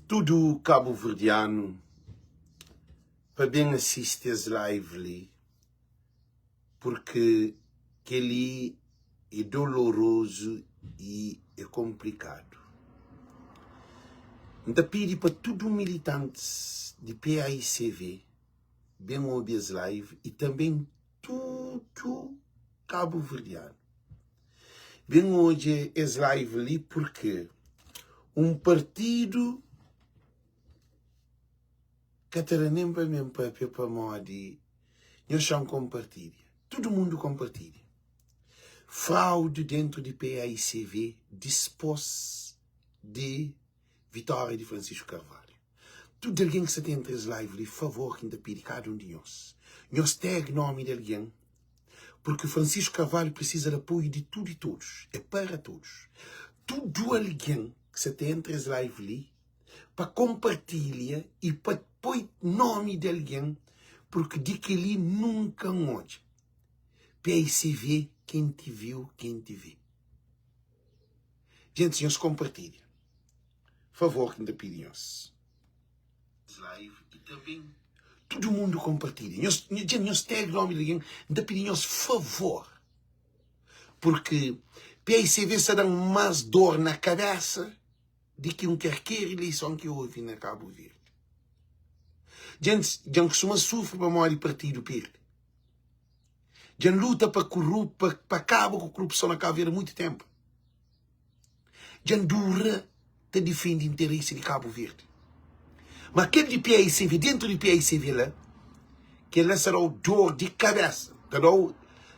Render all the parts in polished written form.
Tudu kabuverdianu pa ben asisti es live li purki kel-li é dolorozu i é konplikadu. N ta pidi pa tudu militantis di paicv ben obi es live i tanben tudu kabuverdianu. Ben odja es live li purki un partidu ka ta da nen pa mi papia pamodi nhos xa-m konpartilha. Tudu mundu konpartilha. Fraude dentu di PAICV dispôs di vitória di Francisco Carvalho. Tudu algen ki sta ta entra es live li, favor ki N ta pidi kada un di nhos, nhos tag nomi di algen Porque Francisco Carvalho precisa de apoio de tudo e todos. É para todos. Tudo alguém que se tem entre esse live li, para compartilha e para pôr nome de alguém, porque de que ali nunca olha. PICV, quem te viu, quem te vê. Gente, senhores, compartilha. Favor que me pedi, senhores. Live e também tudo mundo compartilha. Nhos, dja nhos tag nome di algen, N ta pidi nhos favor. Porque PICV sta dan más dor na kabesa di ki un kerker ileison ki houve na Cabo Verde. Dja N kustuma sufri pamodi partidu perde. Dja N luta pa korup, pa, pa kaba ku korupson na Cabo Verde muitu tempu. Dja N dura ta difende interesi di Kabu Verdi. Ma kel di PAICV, dentu di PAICV la, kel la sa da-u dor di kabesa, ta da-u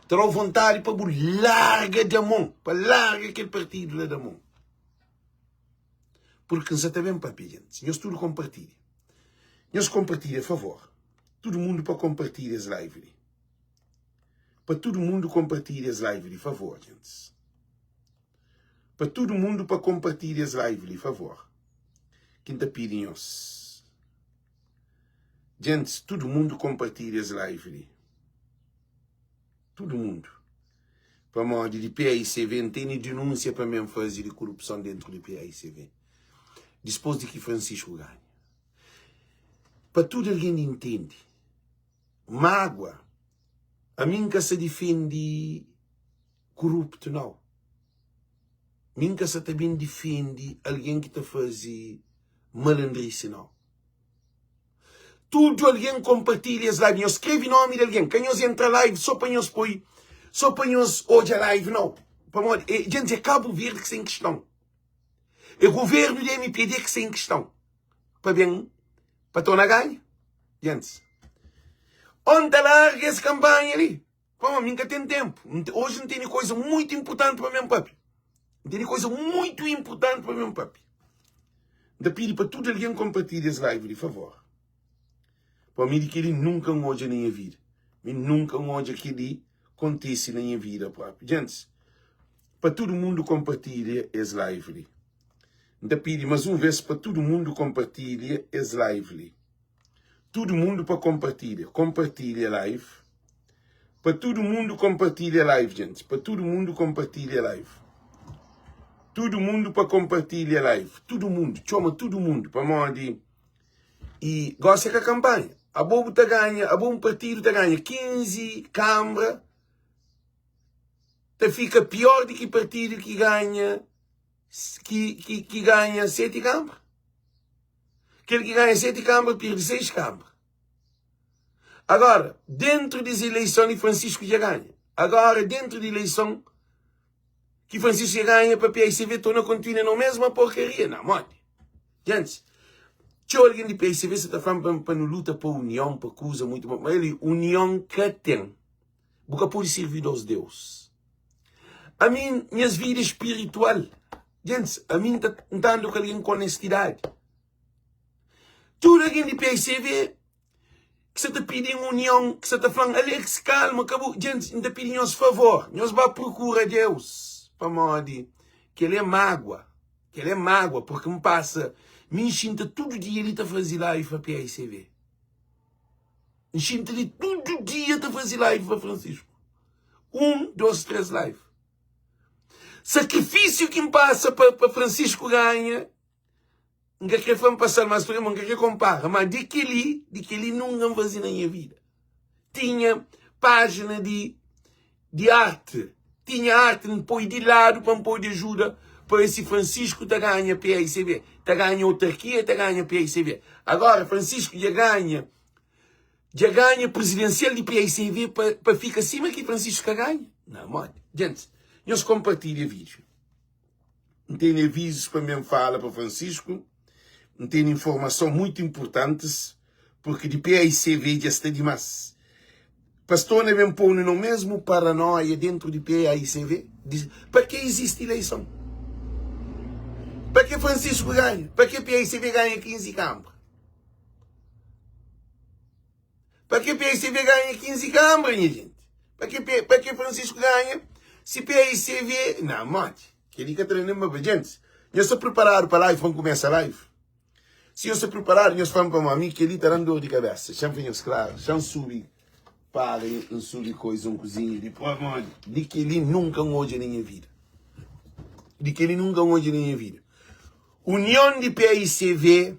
ta da-u vontadi pa bu larga da mon, pa larga kel partidu la da mon. Purki N sa ta ben papia, gentis. Nhos tudu konpartilha. Nhos konpartilha, favor. Tudu mundu pa konpartilha es live li. Pa tudu mundu konpartilha es live li, favor, gentis. Pa tudu mundu pa konpartilha es live li, favor. Ki N ta pidi nhos. Gentis, tudu mundu konpartilha es live li. Tudu mundu. Pamodi di PAICV N tene dinúnsia pa mi N faze di korupson dentru di PAICV. Dispôs di ki Francisco ganha. Pa tudu algen intende, mágua, ami N ka sa difende Kuruptu nau. Mi N ka sa ta ben difende algen ki ta faze malandrisi nau. Tudu algen konpartilha es live. Nhos skrebe nomi di algen. Ka nhos entra live so pa nhos poi, so pa nhos odja live nau. Pamodi e, djenti, é Kabu Verdi ki sta en kiston. É governu di MPD ki sta en kiston. Pa ben, pa torna ganha. Djentis, o N ta larga es kanpanha li. Pamodi mi N ka ten ténpu. Oji N tene koza mutu inportanti pa mi N papia. N tene koza mutu inportanti pa mi N papia. N ta pidi pa tudu algen konpartilha es live li, favor. Pamodi mi di kel-li nunka N odja na nha vida. Mi nunka N odja kel-li kontise na nha vida propi. Gentis, pa tudu mundu konpartilha es live li. N ta pidi mas un vez pa tudu mundu konpartilha es live li. Tudu mundu pa konpartilha. Konpartilha live. Pa tudu mundu konpartilha live, gente. Pa tudu mundu konpartilha live. Tudu mundu pa konpartilha live. Tudu mundu. Txoma tudu mundu. Pamodi e gosi é ka kanpanha. Abo bu ta ganha, abo un partidu ta ganha 15 kanbra, ta fika pior di ki partidu ki ganha ki, ki, ki ganha 7 kanbra. Kel ki ganha 7 kanbra pirdi 6 kanbra. Agora, dentru des ileison li Francisco dja ganha. Agora, dentru di ileison ki Francisco dja ganha pa PICV torna kontinua na mesma porkaria. Na modi? Gentis, txeu algen di PICV sa ta fla-m pa, pa nu luta pa union, pa kuza mutu bon. Ma eli, union ka ten. Bu ka pode sirvi dos deus. Ami, nhas vida spiritual. Gentis, ami N ta, N ta anda ku algen ku onestidadi. Tudu algen di PICV ki sa ta pidi-m union, ki sa ta fla-m, Alex, kalma, ka bu... Gentis, N ta pidi nhos favor, nhos ba prokura Deus, pamodi kel-li é mágua, kel-li é mágua, purki N pasa, mi N xinta tudu dia li ta faze live pa PICV. N xinta li tudu dia ta faze live pa Francisco. 1, 2, 3 live. Sakrifisiu ki N pasa pa, pa Francisco ganha. N ka kre fla N pasa-l más fria, ma N ka kre konpara. Má di kel-li, di kel-li nunka N faze na nha vida. Tinha pájina di di arti, tinha arti N poi di ladu pa N pode ajuda pa ve si Francisco ta ganha PAICV, ta ganha autarkia, ta ganha PAICV. Agora Francisco dja ganha, dja ganha prizidensial di PAICV pa pa fika sima ki Francisco ka ganha? Não, modi? Gentis, nhos konpartilha vídiu. N tene avizus pa N ben fala pa Francisco. N tene informason muitu inpurtantis, purki di PAICV dja sta dimas. Pastor na ben ponu no mesmu paranoia dentru di PAICV. Pa ke izisti ileison? Pa ke Francisco ganha? Pa ke PAICV ganha 15 kambra? Pa ke PICV ganha 15 kambra, nha gente? Pa ke, pa ke Francisco ganha si PICV... Não, modi. Kel-li ka ta da nen pa pa. Gentis, nhos sta preparadu pa live, pa N kumesa live? Si nhos sta preparadu, nhos fla-m pamodi mi kel-li ta da-m dor di kabesa. Xa-m fla nhos klaru, xa-m subi para, N subi koisa, un kuzinha di pamodi di kel-li nunka N odja na nha vida. Di kel-li nunka N odja na nha vida. Union di PICV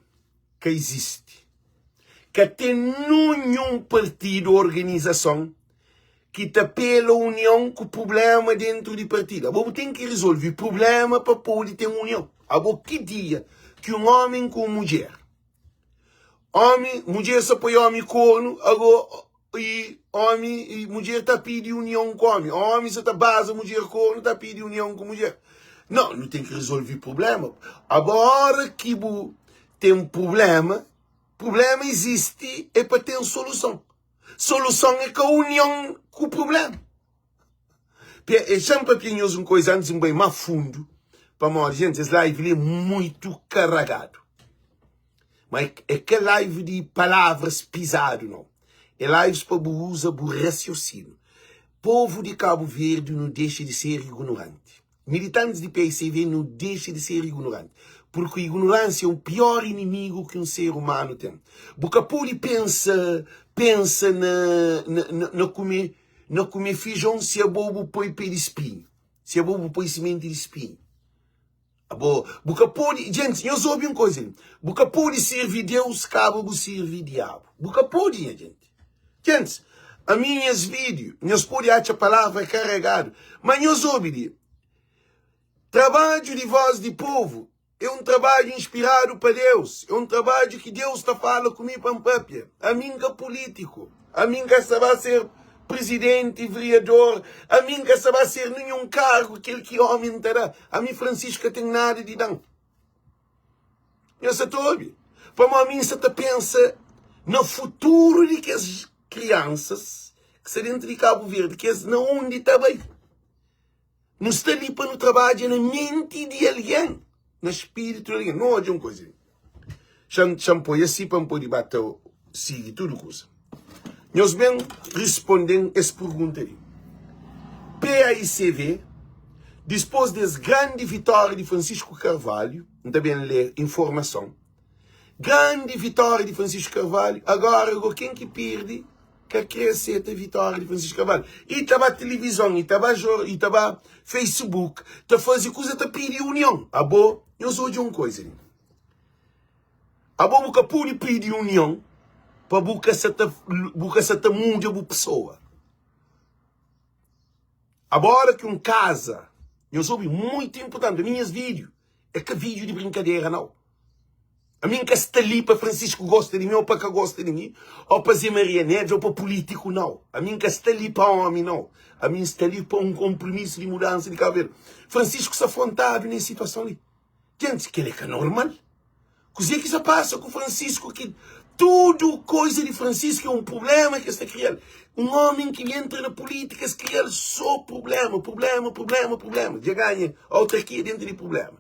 ka izisti. Ka ten nunhun partidu ô organizason ki ta pela union ku prubléma déntu di partidu. Abo bu ten ki rizolve prubléma pa pode ten union. Abo ki dia ki un ómi ku un mudjer, ómi, mudjer sa poi ómi kornu, ago i ómi i mudjer ta pidi union ku ómi, ómi sa ta baza mudjer kornu ta pidi union ku mudjer. Nau, nu ten ki rizolve prubléma. Abo óra ki bu ten prubléma, prubléma izisti é pa ten soluson. Soluson é ka union ku prubléma. Xa-m papia nhos un koisa antis N bai má fundu, pamodi, jenti, es live li é muitu karagadu. Ma é ka live di palavras pizadu, nau. É lives pa bu uza bu rasiosinu. Povu di Kabu Verdi nu dexa di ser ignoranti. Militantis di PICV nu dexa di ser ignoranti, purki ignoransia é u pior inimigu ki un ser umanu ten. Bu ka pode pensa pensa na na na kume na kume fijon si abo bu poi pe di spinhu, si abo bu poi simenti di spinhu. Abo bu ka pode, gentis nhos obi un koza li, bu ka pode sirvi Deus kaba bu sirvi diabu. Bu ka pode nha jenti. Gentis, ami nhas vídiu, nhos pode atxa palavra karegadu, ma nhos obi li, trabadju di Voz di Povu é un trabadju inspiradu pa Deus, é un trabadju ki Deus ta fala ku mi pa N papia. Ami N ka pulítiku, ami N ka sta ba ser prizidenti, veriador, ami N ka sta ba ser ninhun kargu kel ki ómi ta da. Ami Francisco ka ten nada di da-m. Nhos sa ta obi? Pamodi mi N sa ta pensa na futuru di kes kriansas ki sta dentu di Kabu Verdi, kes na undi ta bai. Nu sta li pa nu trabadja na menti di algen, na spiritu di algen. Nu odja un kuza li. Xa-m poi asi pa N pode ba ta sigi tudu kuza. Nhos ben risponde-m es pergunta li. PAICV, dispôs di es grandi vitória di Francisco Carvalho, N ta ben lê informason, grandi vitória di Francisco Carvalho, agora go ken ki pirdi ka kre aseta vitória di Francisco Carvalho. I ta ba tilivizon, i ta ba jor, i ta ba Facebook, ta faze kuza, ta pidi union. Abo, nhos odja un koza li. Abo bu ka pode pidi union pa bu ka sa ta bu ka sa ta muda bu pesoa. Abo ora ki un kaza, nhos obi muito importante, ami nhas vídeo é ka vídeo di brinkadera nau. Ami N ka sta li pa Francisco gosta di mi ou pa ka gosta di mi, ou pa Zé Maria Neves ou pa político nau. Ami N ka sta li pa homi nau. Ami N sta li pa un kompromisu di mudansa di Cabo Verde. Francisco sta afrontadu nes situason li. Gente, kel é ka normal. Kuzê ki sa pasa ku Francisco ki tudu koisa di Francisco é un problema ki es ta kria-l. Un omi ki entra na pulítika es kria-l sô problema, problema, problema, problema. Dja ganha autarkia dentru di problema.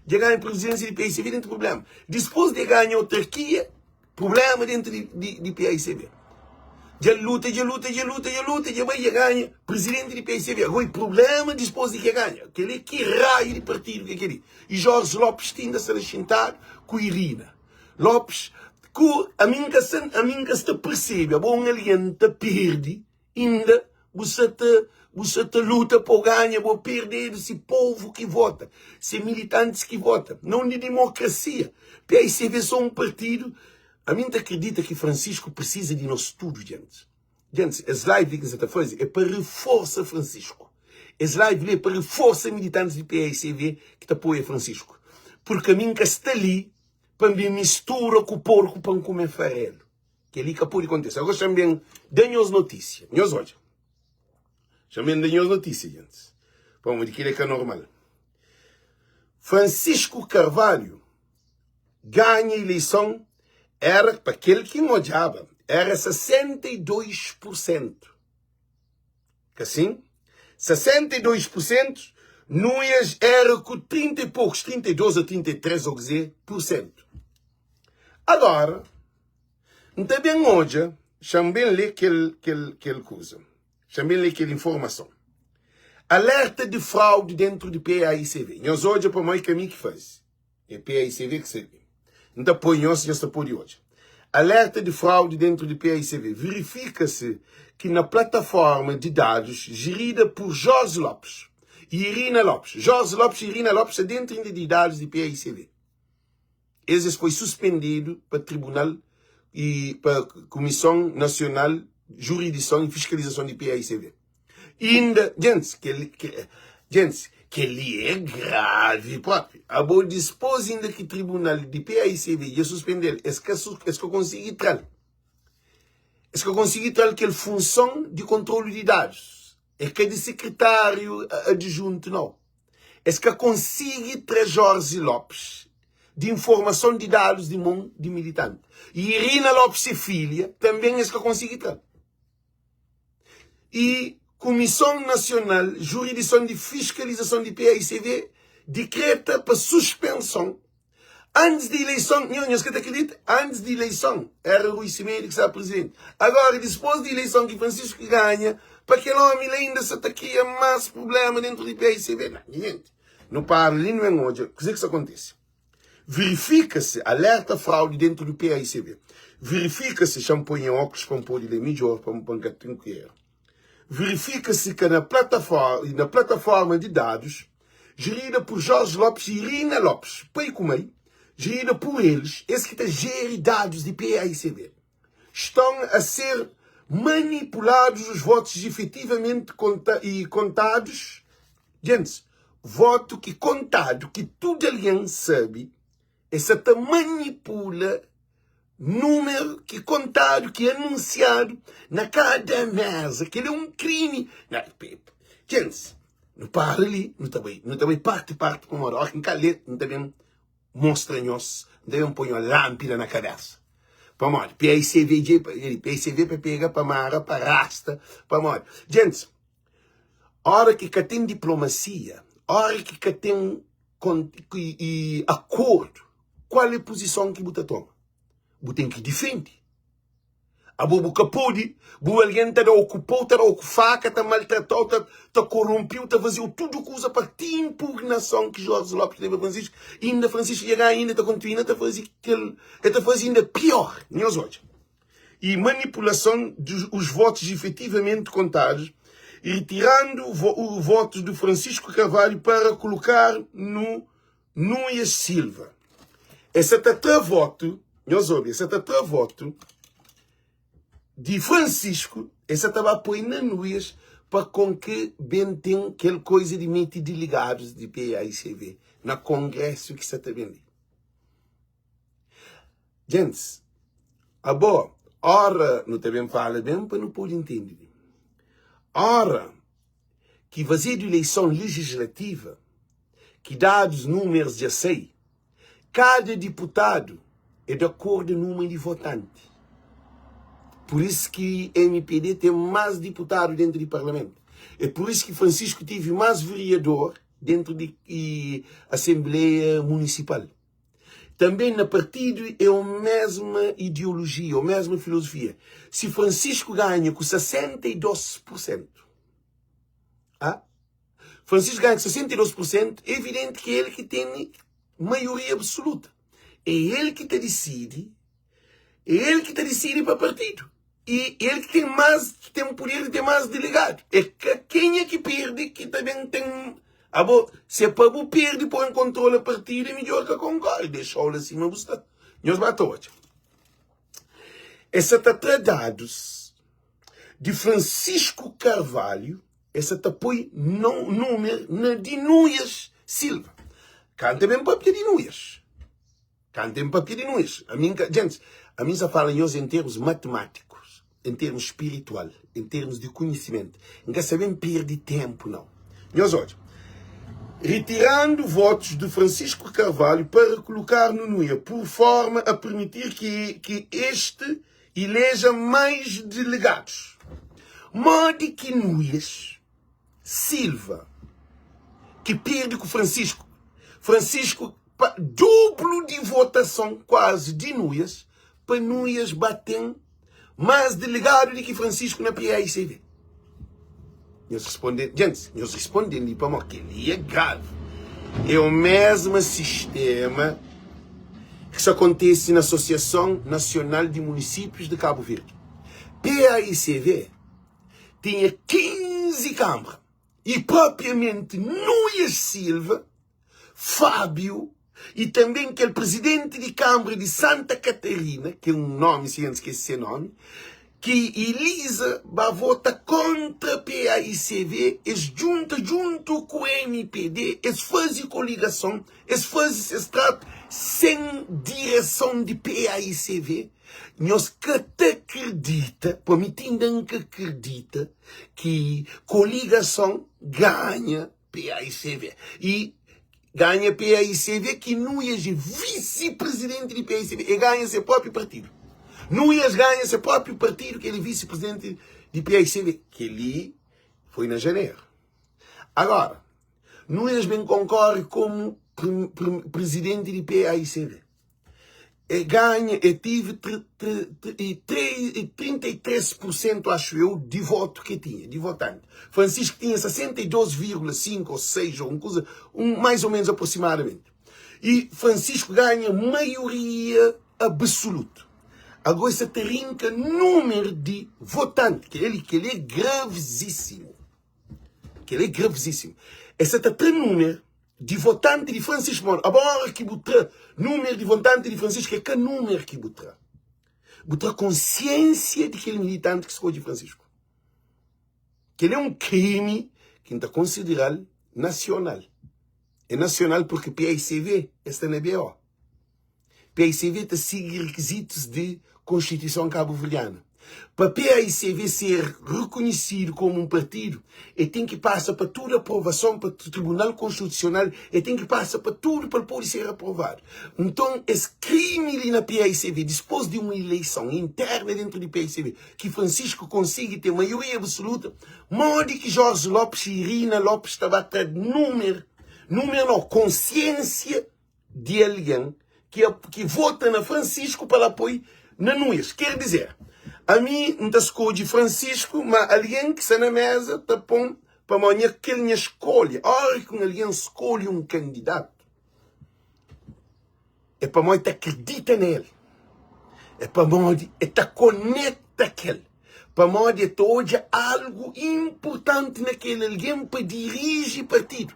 Dja ganha presidência di PICB dentru di problema. Dispôs di ganha autarkia, Prublema dentu di, di, di PICB. Dja luta, dja luta, dja luta, dja luta, dja bai, dja ganha. Presidenti di PICB. Agoi, prublema dispôs di ke ganha. Kel-li, ki raiu di partidu ke kel-li? I Jorge Lopes ti inda sta la xintadu ku Irina Lopes. Ku, ami N ka sta, ami N ka sta persebe. Abo un algen ta perde inda. Bu sa ta bu sa ta luta pa bu ganha, bo perdedu si povu ki vota, se militantis ki vota. Na undi dimokrasia? PAICV so un partidu. Ami N ta kridita ki Francisco prisiza di nos tudu, djentis. Djentis, es live li ki N sa ta faze é pa reforsa Francisco. Es live li é pa reforsa militantis di PAICV ki ta apoia Francisco. Purki ami N ka sta li pa N ben mistura ku porku pa N kume farelu. Kel-li ka pode kontise. Agora xa-m ben da nhos notísia. Nhos odja. Xa-m ben da nhos notísia, gentis. Pamodi kel-li é ka normal. Francisco Carvalho ganha ileison, éra, pa kel ki N odjaba, éra 62 pur sentu. Ka sin? 62 pur sentu, Nunes éra ku 30 y pokus, 32 ô 33 ô kuzê, pur sentu. Agora, N ta ben odja, xa-m ben lê kel, kel, kel kuza. Xa-m ben lê kel informason. Alerta di fraude dentru di PAICV. Nhos odja pamodi ka mi ki faze. É PAICV ki sabe. N ta poi nhos, nhos ta pode odja. Alerta di fraude dentru di PAICV. Verifika-se ki na plataforma di dadus jerida pur Jorge Lopes y Irina Lopes. Jorge Lopes y Irina Lopes sta dentru inda di dadus di PAICV. Es es foi suspendidu pa tribunal y pa Kumison Nasional Juridison y Fiskalizason di PAICV. Inda, gentis, kel, gentis, kel-li é gravi propi. Abo, dispôs inda ki tribunal di PAICV dja suspende-l, es ka, es ka konsigi tra-l. Es ka konsigi tra-l kel funson di kontrolu di dadus. É ka di sekretáriu adjuntu, nau. Es ka konsigi tra Jorge Lopes di informason di dadus di mon di militanti. Y Irina Lopes, se filha, tanben es ka konsigi tra-l. Y Kumison Nasional Juridison di Fiskalizason di PAICV dikreta pa suspenson Antis di ileison, nho, nhos ka ta kridita? Antis di ileison, éra Rui Semedo ki staba prizidenti. Agóra, dispôs di ileison ki Francisco ki ganha, pa kel ómi la inda sa ta kria más prubléma déntu di paicv? Nah, nha jenti, nu para li nu ben odja kuzê ki sta kontise. Verifika-se alerta fraude déntu di paicv. Verifika-se, xa-m poi nha óklus pa N pode lé midjór, pa N ka ten ku eru. Verifika-se ka na plataforma di dadus Gerida por Jorge Lopes e Irina Lopes, pai ku mai, gerida por eles, es ki ta geri dados di PAICV. Estão a ser manipulados os votos efetivamente conta e contados. Gentes, voto ki kontadu, ki tudu algen sabe, es sa ta manipula Númeru ki kontadu, ki anunsiadu na kada mesa. Kel-li é un krimi. Gentis, nu para li, nu ta bai, nu ta bai parti parti pamodi óras ki N ka lé, N ta ben mostra nhos, N ta ben poi nhos lánpida na kabésa. Pamodi PICV dja PICV pa pega, pa mara, pa rasta, pamodi. Gentis, óras ki ka ten diplomasia, óras ki ka ten akordu, Kual é puzison ki bu ta toma? Bu ten ki difende. Abo bu ka pode, bu algen ta da-u ku pau, ta da-u ku faka, ta maltrata-u, ta, ta korompi-u, ta faze-u tudu kuza pa ti impugnason ki Jorge Lopes leba Francisco, inda Francisco dja ganha, inda ta kontinua ta faze kel, el ta faze inda pior. Nhos odja. E manipulason di os votos efetivamente contados, retirando os votos de Francisco Carvalho para colocar no Nunes Silva. Es sa ta tra votu, nhos obi, es sa ta tra votu di Francisco, es sa ta ba poi na Nunes pa kon ke ben ten kel koiza di mete delegadus di PAICV na kongresu ki sa ta ben li. Gentis, abo, ora nu ta ben fala ben pa nu pode intende. Ora ki fazedu ileison legislativa, ki dadus númerus dja sai, kada diputadu é di akordu númeru di votanti. Pur isu ki mpd ten más diputadu dentu di parlamentu. É pur isu ki Francisco tevi más veriador dentu di asenbleia munisipal. Tanbê na partidu é o mesma ideolojia, o mesma filozofia. Si Francisco ganha ku 62 pur sentu, ah, Francisco ganha ku 62 pur sentu, é evidenti ki é el ki ten maioria absoluta. É el ki ta disidi, é el ki ta disidi pa partidu. I el ki ten más, ki ten puder di ten más delegadu. É ka kenha ki perde ki ta ben ten. Abo, si é pa bu perde pa bu kontrola partidu, é midjór ka konkore, dexa-u la sima bu sta. Nhos ba ta odja. Es sa ta tra dadus di Francisco Carvalho, es sa ta poi númeru na di Nuias Silva. Ka N ta ben papia di Nuias. Kantu N papia di nuis, ami N ka. Gentis, ami N sa fala nhos en termus matimátikus, en termus spiritual, en termus di kunhisimentu. N ka sa ben perdi tenpu, nau. Nhos odja, Retirando votos de Francisco Carvalho para colocar no Nuia, por forma a permitir que que este eleja mais delegados. Modi ki Nuias Silva ki perde ku Francisco, Francisco pa duplu di votason kuazi di Nuias, pa Nuias ba ten mas delegadu di ki Francisco na PAICV. Nhos responde, gentis, nhos responde li pamodi kel-li é gravi. É o mesma sistema ki sa kontese na Asosiason Nasional di Munisípius di Kabu Verdi. PAICV tinha 15 kanbra y propriamenti Nuias Silva Fábio e tanben kel prizidenti di kanbra di Santa Katarina, ki é un nómi, si N skese se nómi, ki Elisa ba vota kóntra PAICV, es djunta djuntu ku mpd, es faze koligason, es faze ses tratu sen direson di PAICV. Nhos ka ta kridita, pa mi ti inda N ka kridita ki koligason ganha PAICV. E ganha PAICV ki Nuias é visi-presidenti di PAICV. E ganha se própi partidu. Nuias ganha se própi partidu ki el é visi-presidenti di PAICV. Kel-li foi na janeru. Agora, Nuias ben konkore komu presidenti di PAICV. E ganha, e tive 33 por sentu, acho eu, di votu ke tinha, di votante. Francisco tinha 62,5 ou 6 ou um kuza, um, mais ou menos aproximadamente. E Francisco ganha maioria absoluto. Agora sa ta rinka número di votante, kel li, kel li é gravizíssimo. Kel li é gravizíssimo. E sa ta tra número di votanti di Francisco Moro. Aba ora ki bu tra numer di votanti di Francisco é ka numer ki bu tra. Bu tra konsiensia di kel militanti ki skodje Francisco. Kel é un krimi ki N ta konsideral nasional. É nasional porque PICV es ta na BO. PAICV ta sigi rikizitus di Konstituison Kabuverdiana. Pa PAICV ser rikonhisidu komu un partidu, el ten ki pasa pa tudu aprovason pa Tribunal Konstitusional, el ten ki pasa pa tudu pa el pode ser aprovadu. Nton, es krimi li na PAICV, dispôs di un ileison interna dentu di PAICV, ki Francisco konsigi ten maioria absoluta, modi ki Jorge Lopes i Irina Lopes ta ba tra numer, numer nau, konsiensia di algen ki ki vota na Francisco pa la poi na Nuias. Ker dizer, ami N ta skodje Francisco, ma algen ki sta na meza ta pon pamo nha kel nha skolha. Ora ki un algen skolhe un kandidatu, é pamodi ta kridita na el, é pamodi el ta konekta kel, pamodi el ta odja algu inpurtanti na kel algen pa diriji partidu.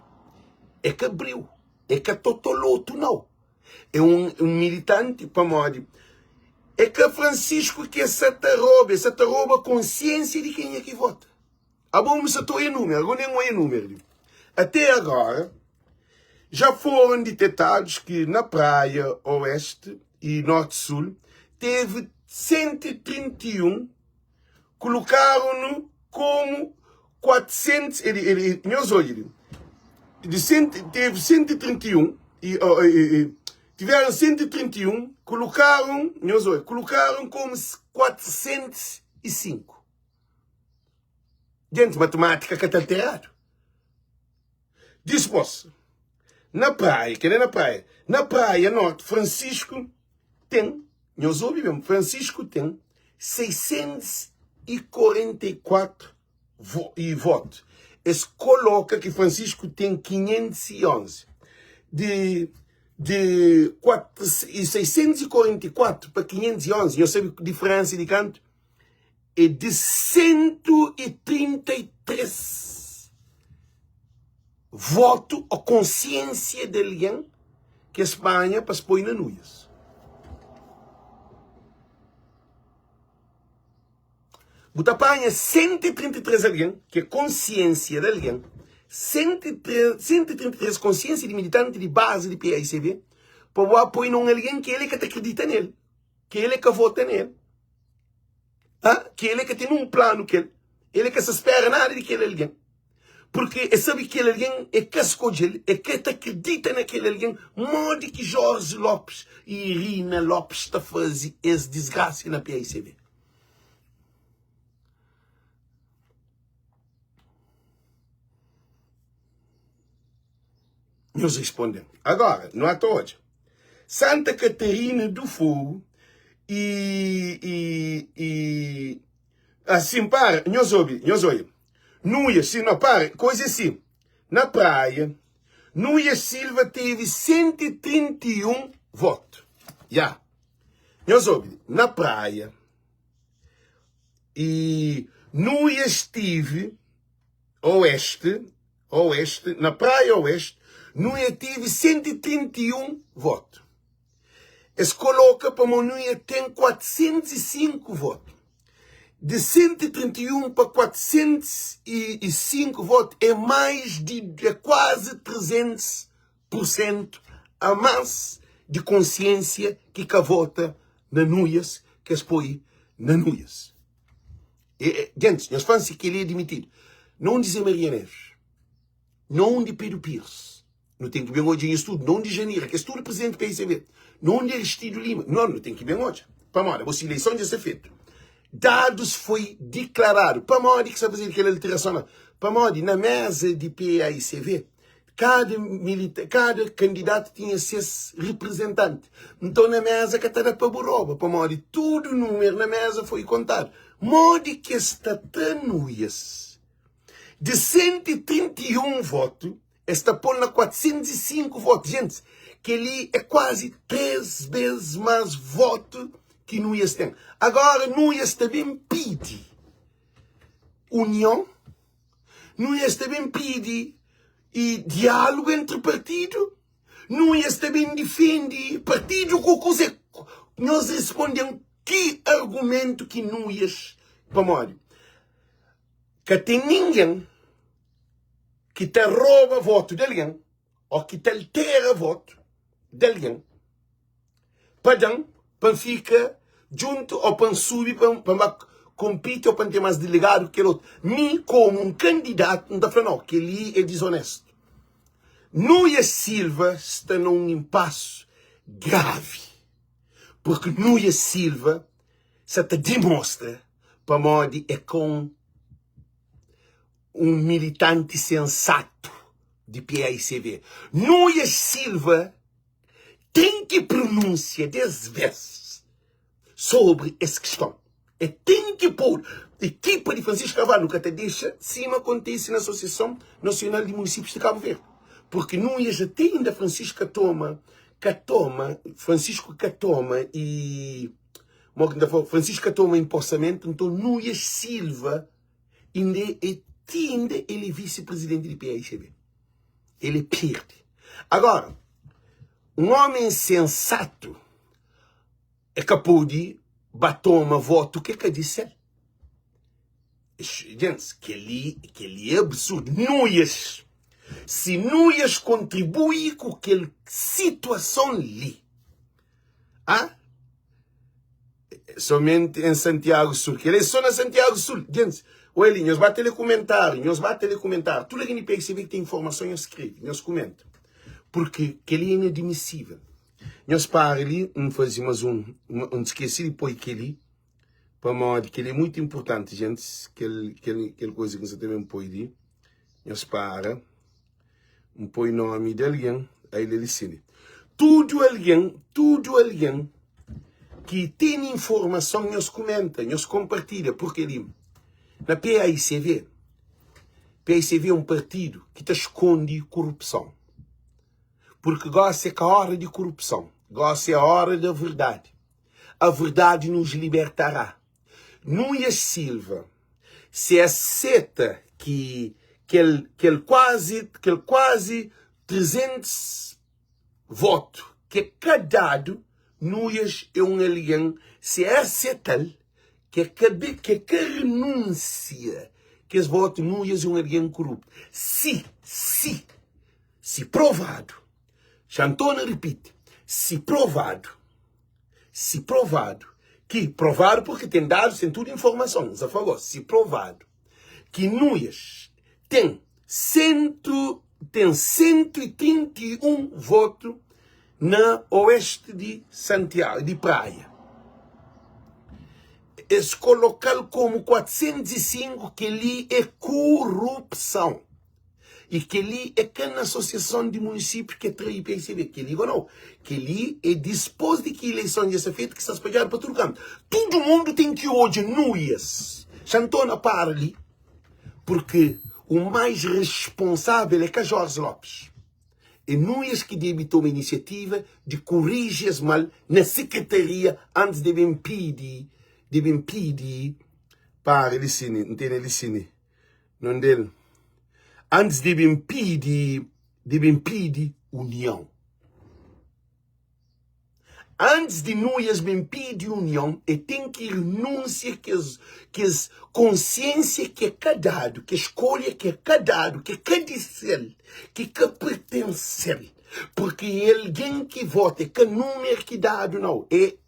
É ka briu. É ka totolotu nau. É un militanti pamodi é ka Francisco ki es sa ta roba, es sa ta roba konsiensia di kenha ki vota. Abo bu sa ta oia numeru, ago nen oia numeru li. Até agora já foram detetados que na Praia Oeste e Norte Sul teve 131 Colocaram-no como 400, ele, ele, nhos odja li, de cento, teve 131, e, oh, e, e, tiveram 131, colocaram, nhos odja, colocaram como 405. Gente, matemática ka ta alterado. Dispôs, na praia, kel-li é na praia, na praia norte, Francisco ten, nhos obi ben, Francisco ten 644 vo, e voto. Es koloka ki Francisco ten 511. Di, di 4, 644 pa 511, nhos sabe diferensa di kantu? É di 133 votu ô konsiensia di algen ki es panha pa es poi na Nuias. Bu ta panha 133 algen ki é konsiensia di algen, 133 konsiensia di militanti di bazi di PAICV pa bu poi na un algen ki el é ka ta kridita nel, ki el é ka vota nel. Ha? Ki el é ka ten un planu ku el. El é ka sa spera nada di kel algen. Purki el sabe ki kel algen é ka skodje-l, el ka ta kridita na kel algen. Modi ki Jorge Lopes i Irina Lopes ta faze es disgrasia na paicv? Nhos responde-m. Agora, nu ata odja. Santa Catarina do Fogo e, e, e assim, para, nhos obi, nhos oia. Nuias, sim, não, para, coisa assim. Na praia, Nuias Silva teve 131 votos. Ya. Nhos obi, na praia, e Nuias tive Oeste, Oeste, na Praia Oeste, Nuia tive 131 votu. Es koloka pamo Nuia ten 405 votu. De 131 pa 405 votu é mais de é kuazi 300 por sentu a más di konsiensia ki ka vota na Nuias ki es poi na Nuias. E, gentis, nhos fla-m si kel-li é dimitidu. Na undi Zé Maria Neves? Na undi Pedro Pires? Nu ten ki ben odja nhos tudu. Na undi Janira, kes tudu prizidenti PICB? Na undi Aristido Lima? No, nu ten ki ben odja. Pamodi, abo si ileison dja sta fetu. Dadus foi diklaradu. Pamodi ki sta fazedu kel alterason la? Pamodi na meza di PAICV, Kada milita, kada kandidatu tinha ses riprizentanti. Nton na meza ka ta da pa bu roba, pamodi tudu numeru na meza foi kontadu. Modi ki es ta tra nuias di 131 votu, es ta pô-l na 405 votu? Gentis, kel-li é kuazi 3 bês más votu ki nuias ten. Agora nuias ta ben pidi union. Nuias ta ben pidi i diálugu entri partidu? Nuias ta ben difendi partidu ku kuze? Nhos responde-m ki argumentu ki Nuias pamodi ka ten ningen ki ta roba votu di algen o ki ta altera votu di algen pa da-m pa N fika djuntu ô pa N subi pa N ba konpiti ô pa N ten más diligadu ki kel otu. Mi, komu un kandidatu, N ta fla, nau, kel-li é dizonéstu. Nuias Silva sta na un inpasu gravi, purki Nuias Silva sa ta dimostra pamodi é ka un un militanti sensatu di paicv. Nuias Silva ten ki prunúnsia des vês sobri es kiston. E ten ki podu. Ekipa di Francisco Carvalho nu ka ta dexa sima kontise na Asosiason Nasional di Munisípius di Kabu Verdi. Purki Nuias ate inda Francisco ka toma, ka toma, Francisco ka toma e mo ki N ta fla, Francisco ka toma inposamentu, nton Nuias Silva inda e ti inda el é visi-prizidenti di PAIGB. Ele perde. Agora, um homem sensato é ka pode ba toma voto que ka di sel. Gente, kel-li, kel-li é absurdo. Nuias, se Nuias contribui ku kel situason li, ah, Somente em Santiago Sul. Kel é só na Santiago Sul. Gentis, oi li, nhos ba ta lé kumentáriu, nhos ba ta lé kumentáriu. Tudu algen di PXB ki ten informason, nhos skrebe, nhos kumenta. Purki kel-li é inadmisível. Nhos para li, N faze más un, N skese di poi kel-li, pamodi kel-li é mutu inpurtanti, gentis, kel, kel, kel kuza ki N sa ta ben poi li. Nhos para. N poi nomi di algen, ai la li sini. Tudu algen, tudu algen ki tene informason, nhos kumenta, nhos konpartilha, purke li na PAICV, PAICV é un partidu ki ta skondi korupson. Purke gosi é ka ora di korupson, gosi é ora da verdadi. A verdade nos libertará. Nuias Silva se aseta ki kel kel kuazi kel kuazi 300 votu ke ka dadu Nuias é un algen se aseta-l ke ka ke ka renunsia kes votu Nuias é un algen koruptu si si si provadu Xa N torna ripiti si provadu Si provadu ki, provadu purki ten dadus, ten tudu informason, N sa fla gosi, si provadu ki Nuias ten sentu, ten 131 votu na oesti di Santiagu, di Praia, es koloka-l komu 405, kel-li é kurupson. I kel-li é ka na asosiason di munisípiu ki é trai PSB. Kel-li go nau. Kel-li é dispôs di ki ileison dja sta fetu ki sta spadjadu pa tudu kantu. Tudu mundu ten ki odja nuias. Xa N torna para li purki u mais responsável é ka Jorge Lopes. É nuias ki debe toma inisiativa di kuriji es mal na sekretaria antis de ben pidi, de ben pidi para li sini, N tene li sini. Nondel antis di ben pidi di ben pidi union antis di Nuias ben pidi union e ten ki renunsia kes kes konsiensia ke ka dadu ke skolha ke ka dadu ke ka di sel ki ka pertensel porque e algen ki vota e ka numer ki dadu nau e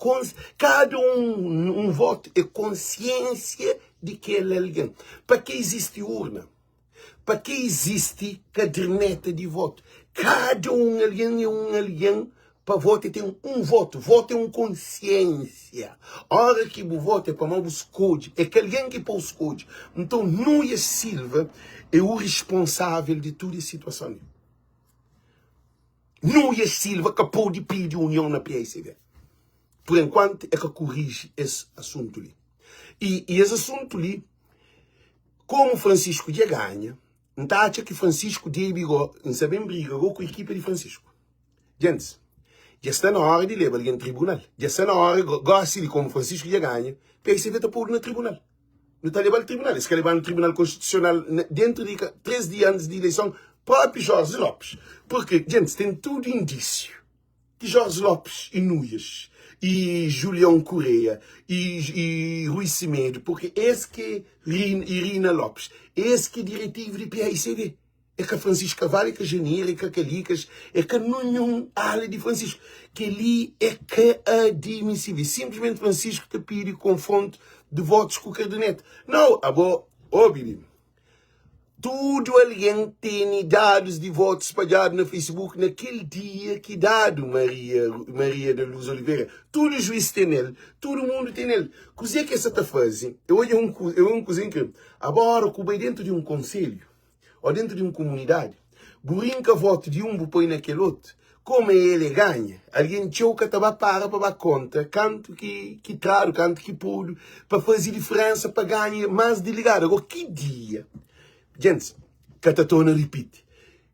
kada un un votu e konsiensia di kel algen. Pa ke izisti urna? Pa ke izisti kaderneta di votu? Kada un algen é un algen pa vota e ten un votu. Votu é un konsiensia. Ora ki bu vota é pamodi bu skodje. É kel algen ki pô-u skodje. Nton, Nuias Silva é u responsável di tudu es situason li. Nuias Silva ka pode pidi union na PICV. Por enkuantu é ka koriji es asuntu li. I, i es asuntu li, komu Francisco dja ganha, N ta atxa ki Francisco debe go, N sa ben briga go ku ekipa di Francisco. Djentis, dja sta na ora di leba algen tribunal. Dja sta na ora gosi di komu Francisco dja ganha, PICV ta podu na tribunal. Nu ta leba-l tribunal. Es ka leba-nu tribunal konstitusional dentru di 3 dia antis di ileison, propi Jorge Lopes. Purki, djentis, ten tudu indísiu. Ki Jorge Lopes e Nuias e Julião Correia e, e Rui Semedo, porque es que Irina Lopes, es que diretivo de PAICV. É ka Francisco Carvalho, é ka Janeiro, é ka Calicas, é ka nenhum ala de Francisco. Que ali é que admissível. Simplesmente Francisco te pede confronto de votos com o Cardenete. Não, abo, obi Tudu algen tene dadus di votu spadjadu na Facebook na kel dia ki dadu Maria Maria da Luz Oliveira. Tudu juiz tene-l, tudu mundu tene-l. Kuzê ki es sa ta faze? Eu odja un kuza, eu un kuza inkrivel. Abora ku bai dentu di un konselhu ô dentu di un kumunidadi, bu rinka votu di un bu poi na kel otu, Koma el e ganha, algen txeu ka ta ba para pa ba konta kantu ki ki tradu, kantu ki podu, pa faze diferensa pa ganha mas diligadu. Agora ki dia, djentis, ka ta torna ripiti,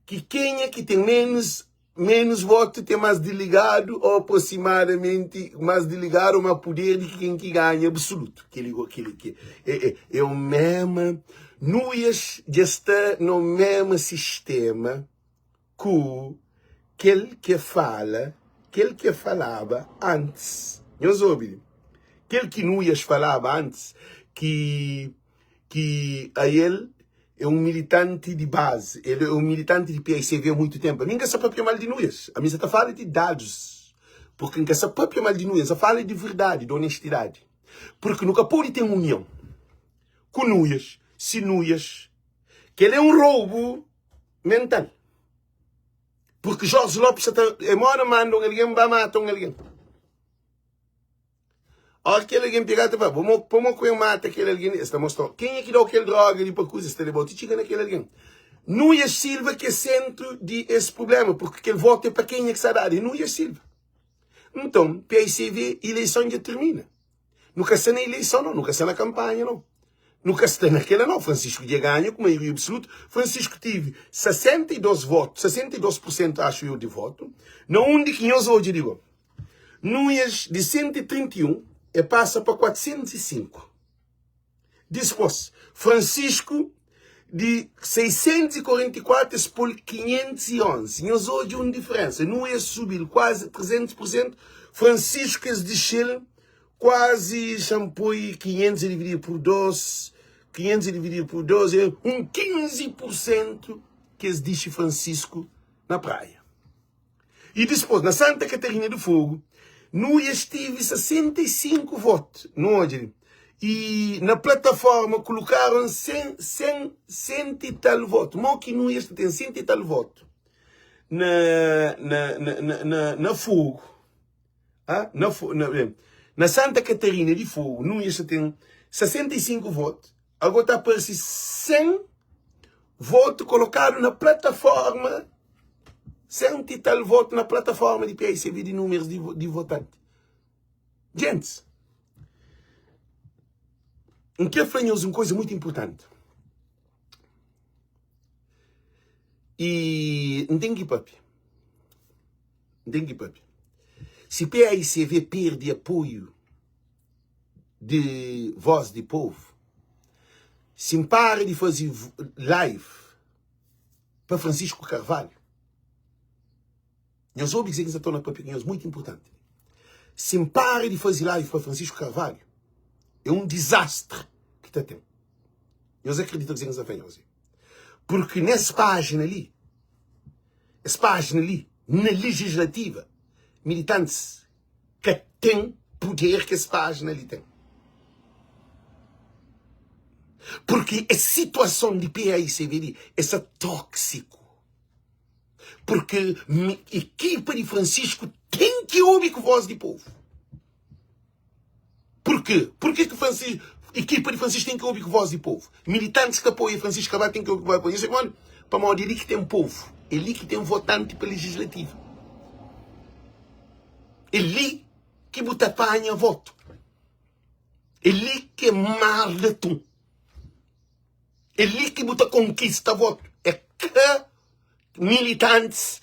ki kenha ki ten menus menus votu ten mas diligadu o aproximadamenti mas diligadu o ma puder di ki ken ki ganha absolutu. Keli go keli ki e e e o mema Nuias dja sta no mema sistema. Ku kel ke fala, kel ke falaba antis. Nhos obi li. Kel ki Nuias falaba antis, ki, ki ael é un militanti di bazi, el é un militanti di PICV há muitu tenpu. Ami N ka sa papia mal di Nuias, ami N sa ta fala di dadus, purki N ka sa papia mal di Nuias, N sa fala di verdadi, di onestidadi. Purki nu ka podi ten union ku Nuias, si Nuias, kel é un roubu. Mental. Porque Jorge Lopes sa ta é moda manda un algen ba mata un algen. Ora kel algen pega ta fla, "Bo pamo ku eu mata kel algen li?" Es ta mostrau kenha ki dau kel droga li pa kuza, es ta lebau ti txiga na kel algen. Nuias Silva ki é sentru di es problema, porque kel votu é pa kenha ki sa dadu, é Nuias Silva. Nton, PICV, ileison dja termina. Nu ka sta na ileison nau, nu ka sta na kanpanha nau. Nu ka sta na kela nau. Francisco dja ganha ku maioria absolutu. Francisco tive 62 votu, 62 por sentu axu eu di votu, na undi ki nhos odja di go. Nuias di 131 e pasa pa 405. Dispôs, Francisco di 644 es pô-l 511. Nhos odja un diferénsa. Nué subi-l kuazi 300 pur sentu, Francisco es dixi-l kuazi, xa-m poi 500 divididu pur 2, 500 divididu pur 2 é un 15 pur sentu ki es dixi Francisco na praia. I dispôs, na Santa Catarina do Fogo, Nuias tive 65 voto. Nu odja li. I na plataforma kolokaram 100, 100, 100 i tal voto. Mo ki Nuias ta ten 100 i tal voto na, na, na, na, na, na Fogo? Ah, na, na, na Santa Catarina di Fogo, Nuias ta ten 65 voto. Ago ta parse 100 voto kolokadu na plataforma, 100 i tal voto na plataforma di PICV di números di, di votanti. Gentis, N kre fla nhos un koza mutu inpurtanti. I N ten ki papia. N ten ki papia. Si PICV perde apoiu di voz di povo, si N para di faze live pa Francisco Carvalho, nhos obi kuzê ki N sta torna papia ku nhos, muitu inpurtanti. Si N para di faze live pa Francisco Carvalho, é un dizastri ki ta ten. Nhos akredita kuzê ki N sta fla nhos? Purki nes pájina li, es pájina li, na legislativa, militantis ka ten puder ki es pájina li ten. Purki es situason di PAICV li é sa tóksiku. Purki ekipa di Francisco ten ki obi ku vós di povu. Purki? Purki ki Francisco, ekipa di Francisco ten ki obi ku vós di povu? Militantis ki apoia Francisco Cabral ten ki obi ku vós di povu. Nhos sabe pamodi? Pamodi é li ki ten povu, é li ki ten votanti pa legislativa. É li ki bu ta panha votu. É li ki é mar di atum. É li ki bu ta konkista votu. É ka militantis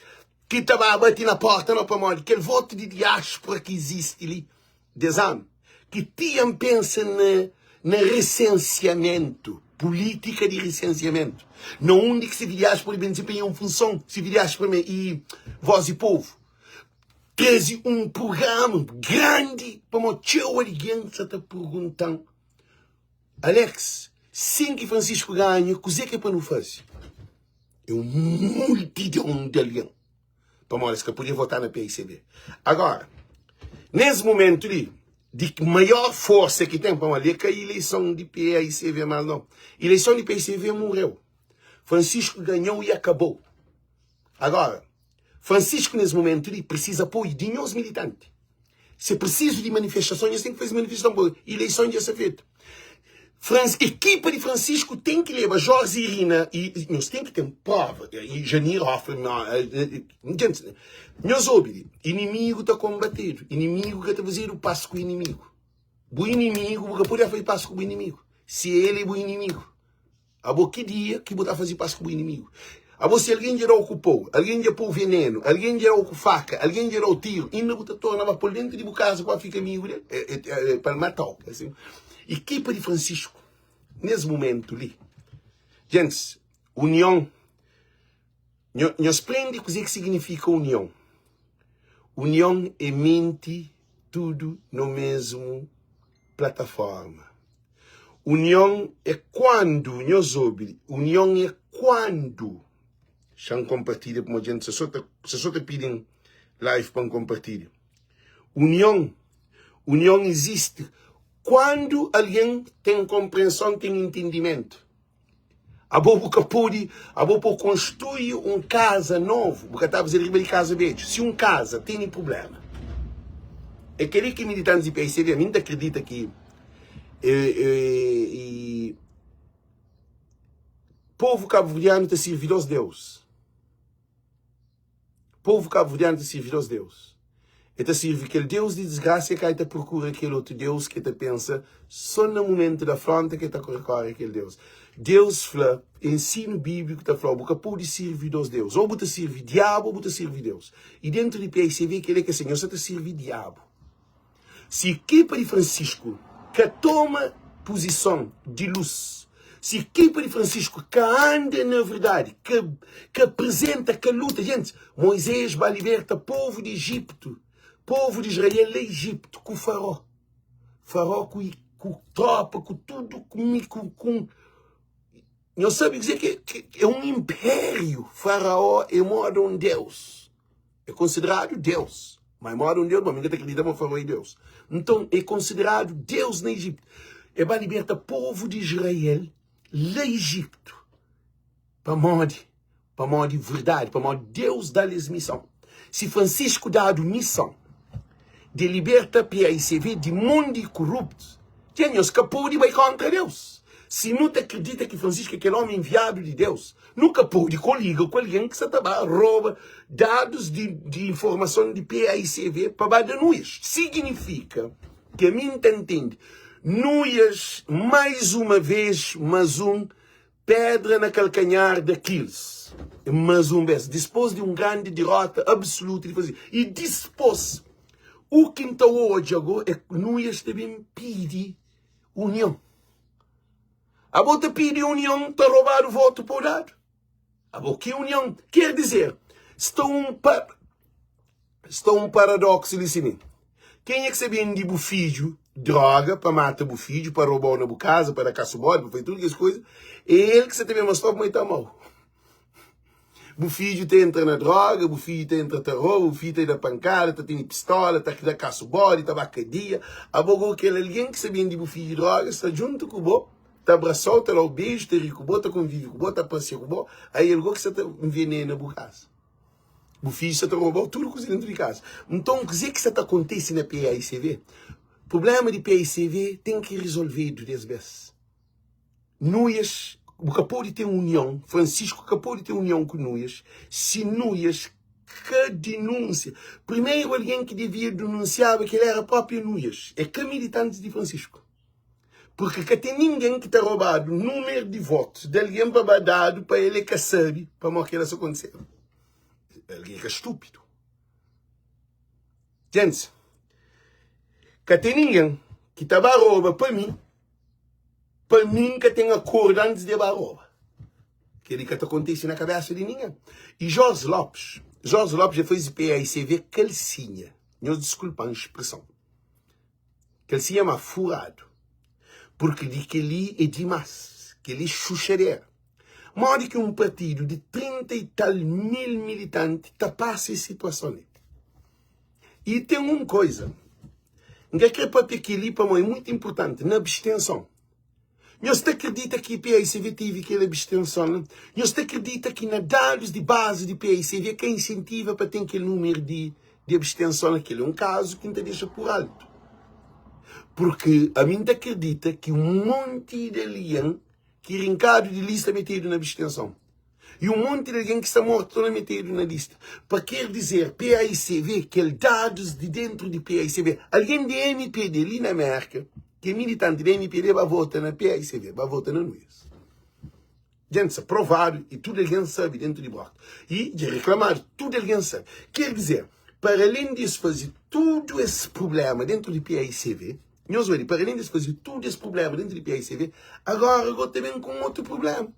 ki ta ba bati na porta no pamodi kel votu di diaspora ki izisti li des anu ki ti N pensa na na resensiamentu pulitika di resensiamentu na undi ki si diaspora ben dizenpenha un funson si diaspora me i voz di povu traze un prugrama grandi pamodi txeu algen sa ta pergunta-m Alex, sin ki Francisco ganha, kuzê ki é pa nu faze? É un multidon di algen. Pamodi es ka podia votá na PICB. Agora, nes momentu li, di maior forsa ki ten, pamodi li é ka ileison di PICV más nau. Ileison di PICV morreu. Francisco ganhou e akabou. Agora, Francisco nes momentu li precisa apoio di nhos militanti. Se preciso di manifestason, nhos ten ki faze manifestason pa ileison dja sta fetu. Frans, ekipa di Francisco ten ki leba Jorge Irina e nhos ten ki ten prova e Janir Hoffmann, gentis, nhos obi li, inimigu ta kombatedu, inimigu ka ta fazedu pas ku inimigu. Bu inimigu, bu ka pode faze pas ku bu inimigu, si el é bu inimigu. Abo ki dia ki bu ta faze pas ku bu inimigu? Abo si algen dja da-u ku pau, algen dja pô-u venenu, algen dja da-u ku faka, algen dja da-u tiru, inda bu ta torna ba pô-l dentu di bu kaza pa ba fika amigu del? É pa el mata-u. Ekipa di Francisco, nes mumentu li, gentis, union, nhos prende kuzê ki siginifika union. Union é menti tudu no mesmu plataforma. Union é kuandu, nhos obi, union é kuandu. Xa-m konpartilha pamodi djenti sa so ta, sa so ta pidi-m live pa N konpartilha. Union, union izisti kuandu algen ten konprenson, ten intendimentu. Abo bu ka pode, abo pa bu konstrui un kaza novu, bu ka ta faze riba di kaza bedju. Si un kaza tene prubléma, é kel-li ki militantis di PICD, ami N ta kridita ki e, e, e, povu kabuverdianu ta sirvi dos deus. Povu kabuverdianu ta sirvi dos deus. E ta sirvi kel deus di disgrasa e kai ta prokura kel otu deus ki e ta pensa so na mumentu di afronta ki e ta rekore kel deus. Deus fla, ensinu bibliku ta fla, bu ka pode sirvi dos deus. Ou bu ta sirvi diabu ou bu ta sirvi Deus. I dentu di PICV kel-li ke se, nhos sa ta sirvi diabu. Si ekipa di Francisco ka toma. puzison di lus, si ekipa di Francisco ka anda na verdadi, ka ka aprizenta, ka luta, gentis, Moisés ba liberta povu di Ejiptu, povu di Israel la Ejiptu ku Faró, Faró ku ku tropa, ku tudu, ku ku ku Nhos sabe kuzê ki é un inpériu? Faraó é móda un deus. É konsideradu deus. Má é móda un deus, má mi ka ta kridita ma Faraó é deus. Nton, é konsideradu deus na Ejiptu. El ba liberta povu di Israel la Ejiptu. Pamodi? Pamodi verdadi, pamodi Deus da-l es mison. Si Francisco dadu mison di liberta PAICV di mon di kuruptus, dja nhos ka pode bai kontra Deus. Si nu ta kridita ki Francisco é kel omi enviadu di Deus, nu ka pode koliga ku algen ki sa ta ba roba dadus di, di informason di PAICV pa ba da nuias. Siginifika ki ami N ta ntende nuias mais uma vez, mas un Pedra na kalkanhar di Akiles, mas un bes, dispos di un grandi dirota absolutu di faze. I dispos, u ki N ta odja go é Nuias ta ben pidi union. Abo ta pidi union, ta robadu votu pa u dadu. Abo ki union? Ker dizer, sta un pa sta un paradoksu li si mi. Kenha ki sa bende bu fidju droga pa mata bu fidju, pa roba-u na bu kaza, pa da kasu bodi, pa faze tudu kes kuza, é el ki sa ta ben mostra-u kuma el ta ama-u. Bu fidju ta entra na droga, bu fidju ta entra ta roba, bu fidju ta da pankada, ta tene pistola, ta da kasu bodi, ta ba kadia. Abo go kel algen ki sa bende bu fidju droga sta djuntu ku bo, ta abrasa-u, ta da-u beju, ta ri ku bo, ta konvive ku bo, ta pasia ku bo, ai el go ki sa ta nvenena bu kaza. Bu fidju sta ta roba-u tudu kuza dentu di kaza. Nton, kuzê ki sta ta kontise na PAICV? Prubléma di PAICV ten ki rizolvedu des bês. Nuias, bu ka pode ten union, Francisco ka pode ten union ku Nuias si Nuias ka dinúnsia. Primeru algen ki devia dinunsiaba kel éra própi Nuias, é ka militantis di Francisco. Purki ka ten ningen ki ta robadu numeru di votus di algen pa ba dadu pa el e ka sabe pamodi kela sa kontiseba. Algen ka stupidu. Gentis, ka ten ningen ki ta ba roba pa mi, pa mi N ka ten akordu antis di e ba roba. Kel-li ka ta kontise na kabesa di ningen. I Jorge Lopes, Jorge Lopes dja faze PAICV kalsinha. Nhos diskulpa-m spreson. Kel-si é ma furadu. Purki di kel-li é dimás. Kel-li é xuxadera. Modi ki un partidu di 30 i tal mil militanti ta pasa es situason li? I ten un koiza, N ka kre papia kel-li pamodi é mutu inpurtanti, na abstenson. Nhos ta kridita ki PAICV tive kel abstenson la? Nhos ta kridita ki na dadus di bazi di PAICV ka insentiva pa ten kel numeru di di abstenson la? Kel é un kazu ki N ta dexa pur altu. Purki ami N ta kridita ki un monti di algen ki rinkadu di lista metedu na abstenson. E un monti di algen ki sta mortu torna metedu na lista. Pa ker dizer, PAICV, kel dadus di dentru di PAICV, algen di MPD li na Merka, ki é militanti di MPD ba vota na PAICV, ba vota na Nunes. Dja sta provadu e tudu algen sabe dentu di bota. E dja reklamadu, tudu algen sabe. Ker dizer, para alén di es faze tudu es prublema dentu di PAICV, nhos odja, para alén di es faze tudu es prublema dentu di PAICV, agora go ta ben ku un otu prublema.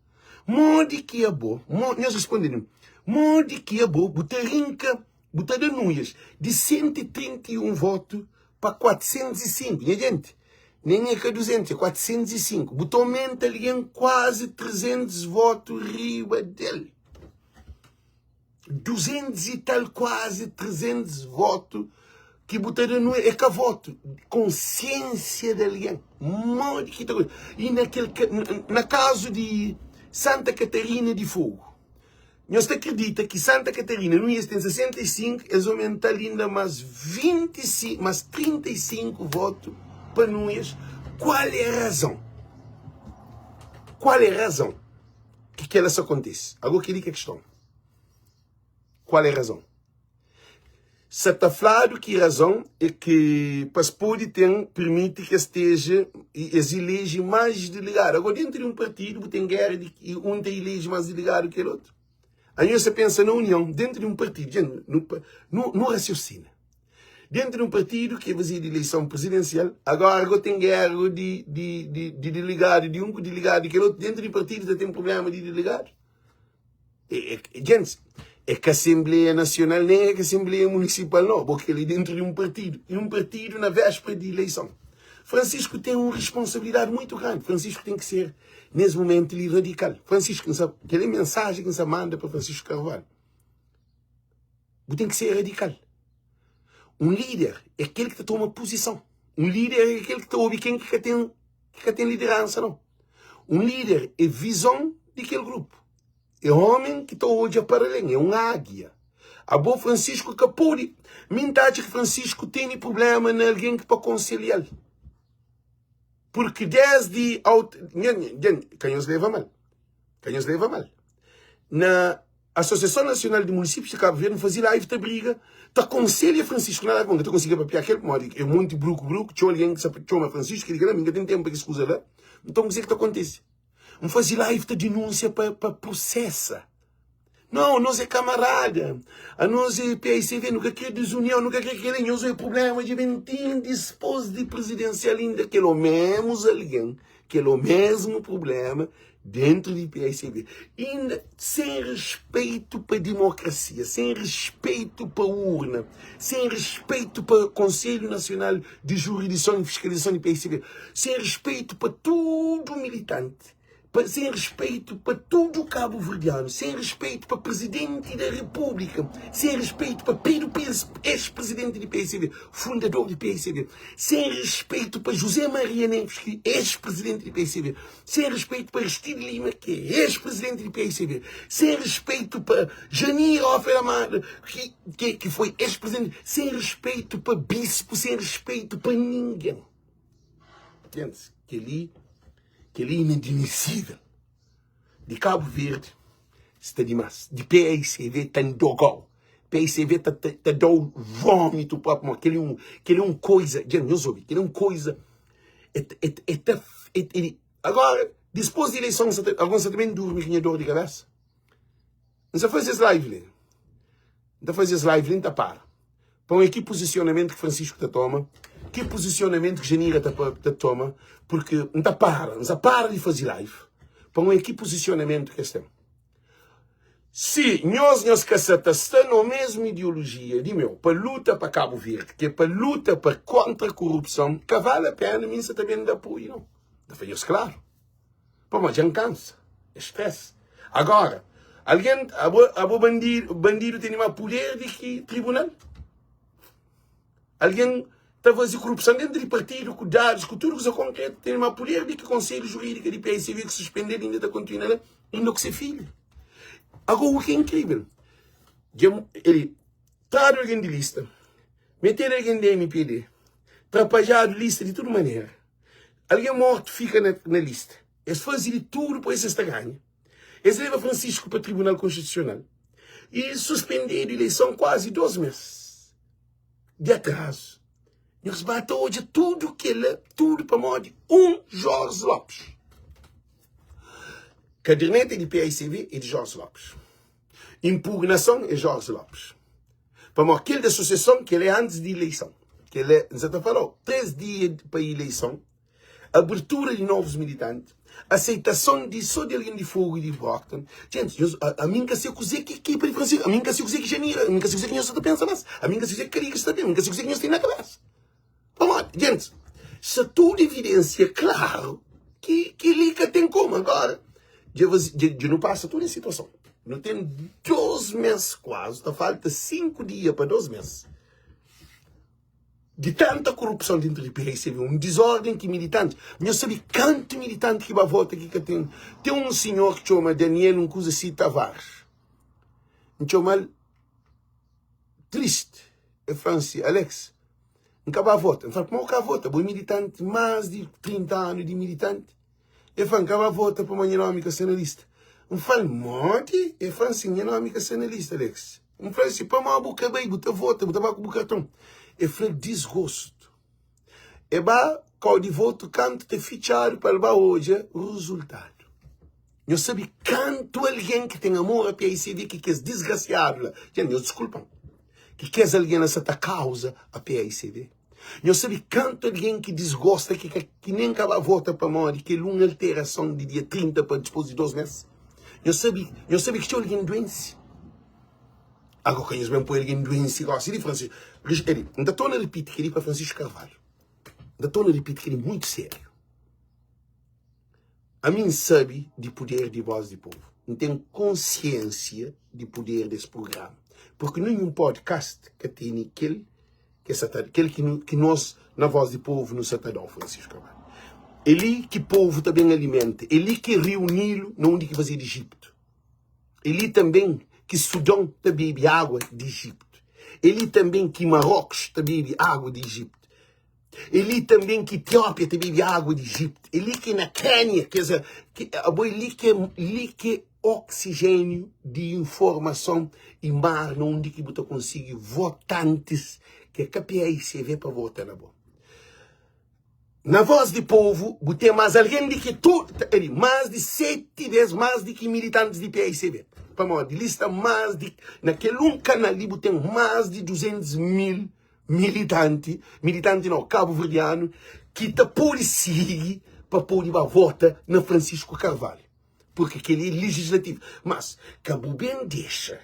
Modi ki abo, nhos responde-m, modi ki abo bu ta rinka, bu ta da nuias di 131 votu pa 405? Nha jenti, nen é ka 200, é 405. Bu ta omenta algen kuazi 300 votu riba del. 200 e tal, kuazi 300 votu ki bu ta da nu é ka votu, konsiensia di algen. Modi ki ta I na kel na kazu di Santa Catarina di Fogo, nhos ta kridita ki Santa Catarina nu es ten 65, es omenta-l inda mas 25, mas 35 votu pa Nunes. Kual é razon? Kual é razon ki kela sa kontise? Ago keli ki é kiston. Kual é razon? Sa ta fladu ki razon é ki pa es pode ten pirmiti ki es steja es ileje más diligadu. Agora dentu di un partidu bu ten géra di ki un ta ileje más diligadu ki kel otu. Anhos sa pensa na union dentu di un partidu. Dja nu nu rasiosina. Dentu di un partidu ki é vazia di ileison prizidensial, agora go ten gera go di di di di diligadu di un ku diligadu di kel otu, dentu di partidu ta ten prublema di diligadu. E, e, gentis, é ka Asenbleia Nasional nen é ka Asenbleia Munisipal no, bo kel-li dentu di un partidu, e un partidu na véspera di ileison. Francisco ten un responsabilidadi muitu grandi, Francisco ten ki ser nes mumentu li radikal. Francisco, N sa, kel-li é mensajen ki N sa manda pa Francisco Carvalho. Bu ten ki ser radikal. Un líder é kel ki ta toma puzison. Un líder é kel ki ta obi ken ki ka ten, ki ka ten lideransa não. Un líder é vizon di kel grupu. É homen ki ta odja para alen, é un águia. Abo Francisco ka pode, mi N ta atxa ki Francisco tene problema na algen ki pa konselha-l. Porque desdi, ka nhos leva mal. Ka nhos leva mal. Na Asosiason Nasional di Munisípius di Kabu Verdi, N faze live ta briga, ta konselha Francisco na live. Bon, N ka ta konsigi papia kel, pamodi é monti bruku bruku, txeu algen ki sa txoma Francisco, kel-li kel-la, mi N ka ten tenpu pa kes kuza la. Nton, kuzê ki ta kontise? N faze live ta dinúnsia pa pa prosesa. Nau, nos é kamarada, anos é PICV, nu ka kre dizunion, nu ka kre kel-li, nhos é prubléma dja ben ten dispôs di prizidensial inda kel omémus algen, kel omésmu prubléma dentru di PICV. Inda sen respeitu pa dimokrasia, sen respeitu pa urna, sen respeitu pa Konselhu Nasional di Juridison i Fiskalizason di PICV, sen respeitu pa tudu militanti. pa sen respeitu pa tudu kabuverdianu, sen respeitu pa Prizidenti da Repúblika, sen respeitu pa Pedro Pires, ex-prizidenti di PICV, fundador di PICV, sen respeitu pa José Maria Neves, ki é ex-prizidenti di PICV, sen respeitu pa Aristide Lima, ki é ex-prizidenti di PICV, sen respeitu pa Janir Hoffer Amado, ki, ki, ki foi ex-prizidenti, sen respeitu pa bispu, sen respeitu pa ningen. Gentis, kel-li Kel-li é inadmisível. Di Kabu Verdi sta dimás. Di PAICV ta ndogau. PAICV ta, ta, ta dau vómitu própi. Mo, kel-li é un, kel-li é un koiza, dja nhos obi, kel-li é un koiza, é, é, é ta, é, é, agora, dispôs di ileison, sa ta, alguns sa ta ben durmi ku nha dor di kabesa. N sa faze es live li. N ta faze es live li, N ta para. Pa un é ki pozisionamentu ki Francisco ta toma, ki pozisionamentu ki Janira ta, ta toma, porque N ta para, N sa para di faze live, pa un é ki pozisionamentu ki es ten. Si nhos, nhos ka sa ta sta no mesmu ideologia di meu, pa luta pa Cabo Verde, ki é pa luta pa kontra korupson, ka vale a pena mi N sa ta ben da apoio não. Ta fla nhos klaru. Pamodi dja N kansa, é stress. Agora, algen, abo, abo bandidu, bandidu tene ma puder di ki tribunal? Algen ta faze korupson dentru di partidu ku dadus, ku tudu kuza konkretu, tene ma puder di ki konselhu jurídiku di PICV ki suspendel inda ta kontinua la, inda ku se filha. Agora, o ki é inkrivel, dja el tradu algen di lista, metedu algen di MPD, trapajadu lista di tudu manera. Algen mortu fika na, na lista. Es faze di tudu pa es es ta ganha. Es leba Francisco pa Tribunal Konstitusional i suspendedu ileison kuazi 2 mes di atrazu. Nhos ba ta odja tudu kela, tudu pamodi un Jorge Lopes. Kaderneta di PICV é di Jorge Lopes. Impugnason é Jorge Lopes. Pamodi kel di asosiason, kel é antis di ileison. Kel é, N sa ta fala-u, 3 dia pa ileison, abertura di novus militanti, aseitason di so di algen di Fogu i di Brockton. Gente, nhos, ami N ka se kuzê ki ekipa di Francisco, ami N ka se kuzê ki Janira, ami N ka se kuzê ki nhos sa ta pensa mas, ami N ka se kuzê ki Kariga sa ta pensa, ami N ka se kuzê ki nhos ten na kabesa. Pamodi, gentis, sta tudu evidênsia klaru ki kel-li ka ten komu. Agora, dja dja nu pasa tudu es situason. Nu ten dos mês kuazu, ta falta 5 dia pa dos mês, di tanta korupson dentru di PSB, un dizórden ki militantis, nhos sabe kantu militanti ki ba vota ki ka ten. Ten un sinhor ki txoma Daniel un kuza si Tavares, N txoma-l tristi, el fla-m si, Alex, N ka ba vota. N fla, pamodi bu ka vota? Bo é militanti, más di 30 anu di militanti. El fla, N ka ba vota pamodi nha nómi ka sta na lista. N fla-l, modi? El fla-m si, nha nómi ka sta na lista, Alex. N fla-l si, pamodi bu ka bai? Bu ta vota, bu ta ba ku bu karton. El fla, disgostu. El ba kau di votu kantu ta fitxadu pa el ba odja rezultadu. Nhos sabe kantu algen ki ten amor a PICD ki kes disgrasiadu la, dja nhos diskulpa-m. ki kes algen la sa ta kauza a paicv? Nhos sabe kantu algen ki disgosta ki ka ki nen ka ba vota pamodi kel un alterason di dia 30 pa dispos di 2 mes? Nhos sabe nhos sabe ki txeu algen duense? Ago ka nhos ben poi algen duense gosi di Francisco. Eri, N ta torna ripiti kel-li pa Francisco Carvalho. N ta torna ripiti kel-li muitu sériu. Ami N sabe di puder di Voz di Povu. N ten konsiensia di puder des prugrama. Purki ninhun podcast ka tene kel ke sa ta, kel ki nu, ki nos na Voz di Povu nu sa ta da-u, Francisco Carvalho. É li ki povu ta ben alimenta. É li ki riu Nilu na undi ki faze di Ejiptu. É li tanben ki Sudon ta bebe agua di Ejiptu. É li tanben ki Marokus ta bebe agua di Ejiptu. É li tanben ki Etiópia ta bebe agu di Ejiptu. É li ki na Kénia, kes, ki, abo é li ki, li ki oksijéniu di informason i mar na undi ki bu ta konsigi votantis ki é ka PAICV pa vota na bo. Na Voz di Povu bu ten más algen di ki tu, ali, más di seti bes más di ki militantis di PAICV. Pamodi li sta más di, na kel un kanal li bu ten más di 200 mil militanti, militanti nau, kabuverdianu ki ta pode sigi pa pode ba vota na Francisco Carvalho, porque kel-li é legislativo. Mas ka bu ben dexa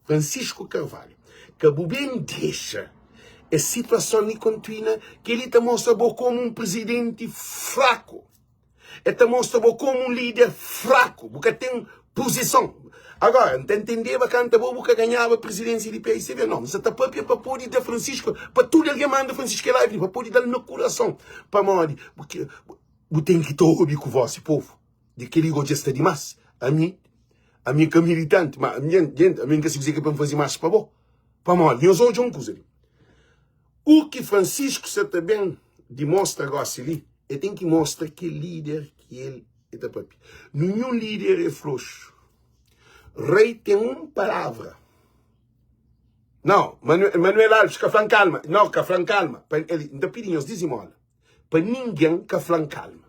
Francisco Carvalho, ka bu ben dexa es situason li kontuina, kel-li ta mostra bo komu un prizidenti fraku. E ta mostra bo komu un lider fraku, bu ka ten puzison. Agora, N ta ntendeba kanta bo bu ka ganhaba prizidensia di PICV. No, N sa ta papia pa pode da Francisco, pa tudu algen manda Francisco el live li, pa pode da-l na kurason. Pamodi, bu ten ki ta obi ku vos di povu. Di kel-li go dja sta dimás. Ami, ami N ka militanti, ma, jenti, ami N ka sibi kuzê ki pa N faze más pa bo. Pamodi, nhos odja un kuza li. U ki Francisco sa ta ben dimostra gosi li, el ten ki mostra kel lider ki el e ta papia. Ninhun lider é floxu. Rei ten un palavra. Nau, Manuel Alves, ka fla-m kalma. Nau, ka fla-m kalma. Pa, el, N ta pidi nhos dizimola. Pa ningen ka fla-m kalma.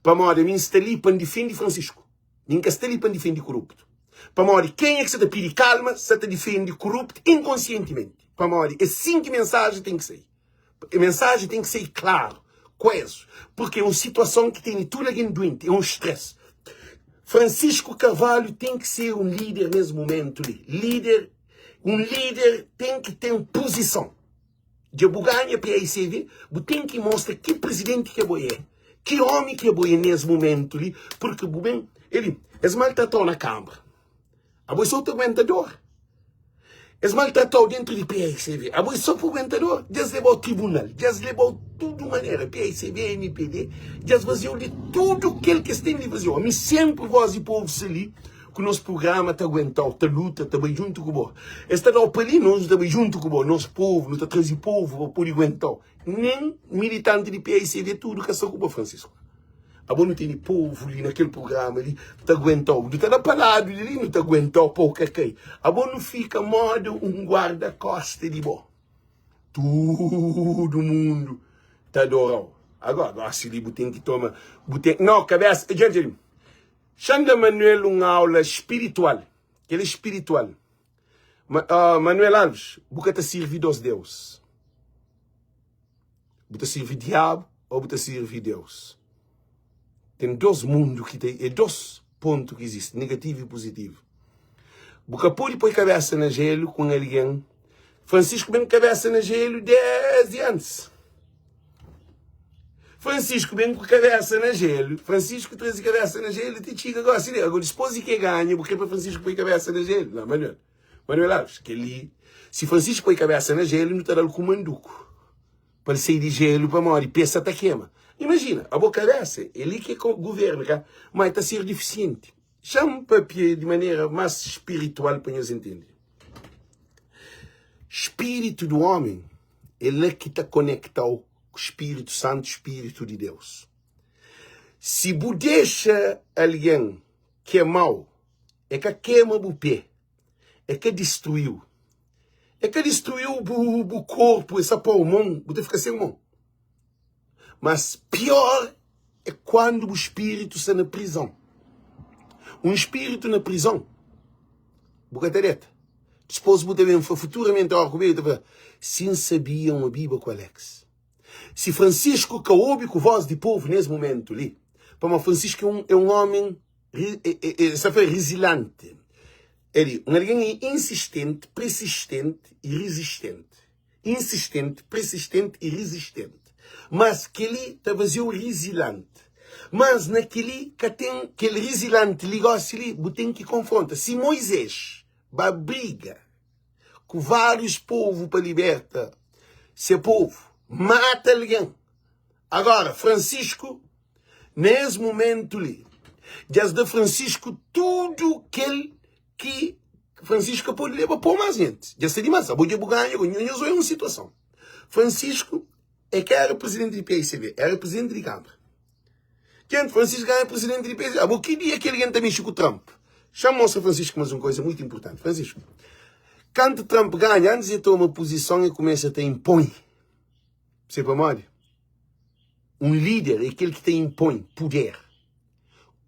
Pamodi ami N sta li pa N difende Francisco. Mi N ka sta li pa N difende koruptu. Pamodi kenha ki sa ta pidi kalma sa ta difende koruptu inkonsientimenti. Pamodi é sin ki mensaji ten ki sai. Mensaji ten ki sai klaru, koezu, purki é un situason ki tene tudu algen duenti, é un stress. Francisco Carvalho ten ki ser un lider nes mumentu li. Lider, un lider ten ki ten puzison. Dja bu ganha PAICV, bu ten ki mostra ki prizidenti ki abo é, ki omi ki abo é nes mumentu li, purki bu ben, eli, es maltratau na kambra, abo é so ta aguenta dor, es maltratau dentru di PAICV, abo é so pa aguenta dor, dja es lebau tribunal, dja es lebau tudu manera, PAICV, MPD, dja es vaziau di tudu kel ki es ten di vaziau. Ami senpri voz di povu sta li. Ku nos prugrama ta aguenta-u, ta luta, ta bai djuntu ku bo. Es ta da-u pa li, nos nu ta bai djuntu ku bo. Nos povu, nu ta traze povu pa pode aguenta-u. Nen militanti di PAICV tudu ka sta ku bo, Francisco. Abo nu tene povu li na kel prugrama li ta aguenta-u. Nu ta da pa ladu di li, nu ta aguenta-u pa-u ka kai. Abo nu fika moda un guarda-kosta di bo. Tudu mundu ta adora-u. Agora, gosi li bu ten ki toma, bu ten, no, kabesa, dja, dja. Xa-m da Manuel un aula spiritual. Kel é spiritual. Ma, uh, Manuel Alves, bu ka ta sirvi dos Deus. Bu ta sirvi diabu ou bu ta sirvi Deus. Ten dos mundu ki ta, é dos pontu ki izisti, negativu i puzitivu. Bu ka pode poi kabesa na jelu ku un algen. Francisco ben ku kabesa na jelu desdi antis. Francisco ben ku kabesa na jelu. Francisco traze kabesa na jelu ti txiga gosi li. Agora, dispos di ki e ganha, bu kre pa Francisco poi kabesa na jelu? Não, Manuel. Manuel Alves, kel-li, si Francisco poi kabesa na jelu, nu ta da-l ku manduku pa el sai di jelu pamodi pé sa ta kema. Imajina, abo kabesa, é li ki é governo, ka? Ma el ta ser difisienti. Xa-m papia di manera más spiritual pa nhos intende. Spiritu di ómi é la ki ta konekta-u ku Spiritu Santu, Spiritu di Deus. Si bu dexa algen kema-u, é ka kema bu pé, é ka distrui-u. É ka distrui-u bu, bu korpu, é sa pô-u mon, bu ta fika sen mon. Mas pior é kuandu bu spiritu sta na prizon. Un spiritu na prizon, bu ka ta deta. Dipôs bu ta ben fla futuramenti óra ku bu ta fla, Si N sabia N obiba ku Alex. Si Francisco ka obi ku vós di povu nes mumentu li, pamodi Francisco é un é un ómi é sa fla rizilante. El un algen é insistenti, persistenti i rizistenti. Insistenti, persistenti i rizistenti. Mas kel-li ta faze-u rizilanti. Mas na kel-li ka ten kel rizilanti li gósi li bu ten ki konfronta. Si Moizés ba briga ku várius povu pa liberta se povu, mata algen. Agora, Francisco, na es mumentu li, dja es da Francisco tudu kel ki Francisco ka pode leba pô más gente. Dja sta dimás. Abo dja bu ganha, nhos oi un situason. Francisco é ka era presidente di PICV, era presidente di Câmara. Gente, Francisco ganha presidente di PICV. Abo ki dia ki algen ta mexe ku Trump? Xa mostra Francisco mais un coisa muito importante. Francisco, kantu Trump ganha, antes de toma posição, ele começa ta impõe. Você pamodi? Un líder é kel ki ta impõe poder.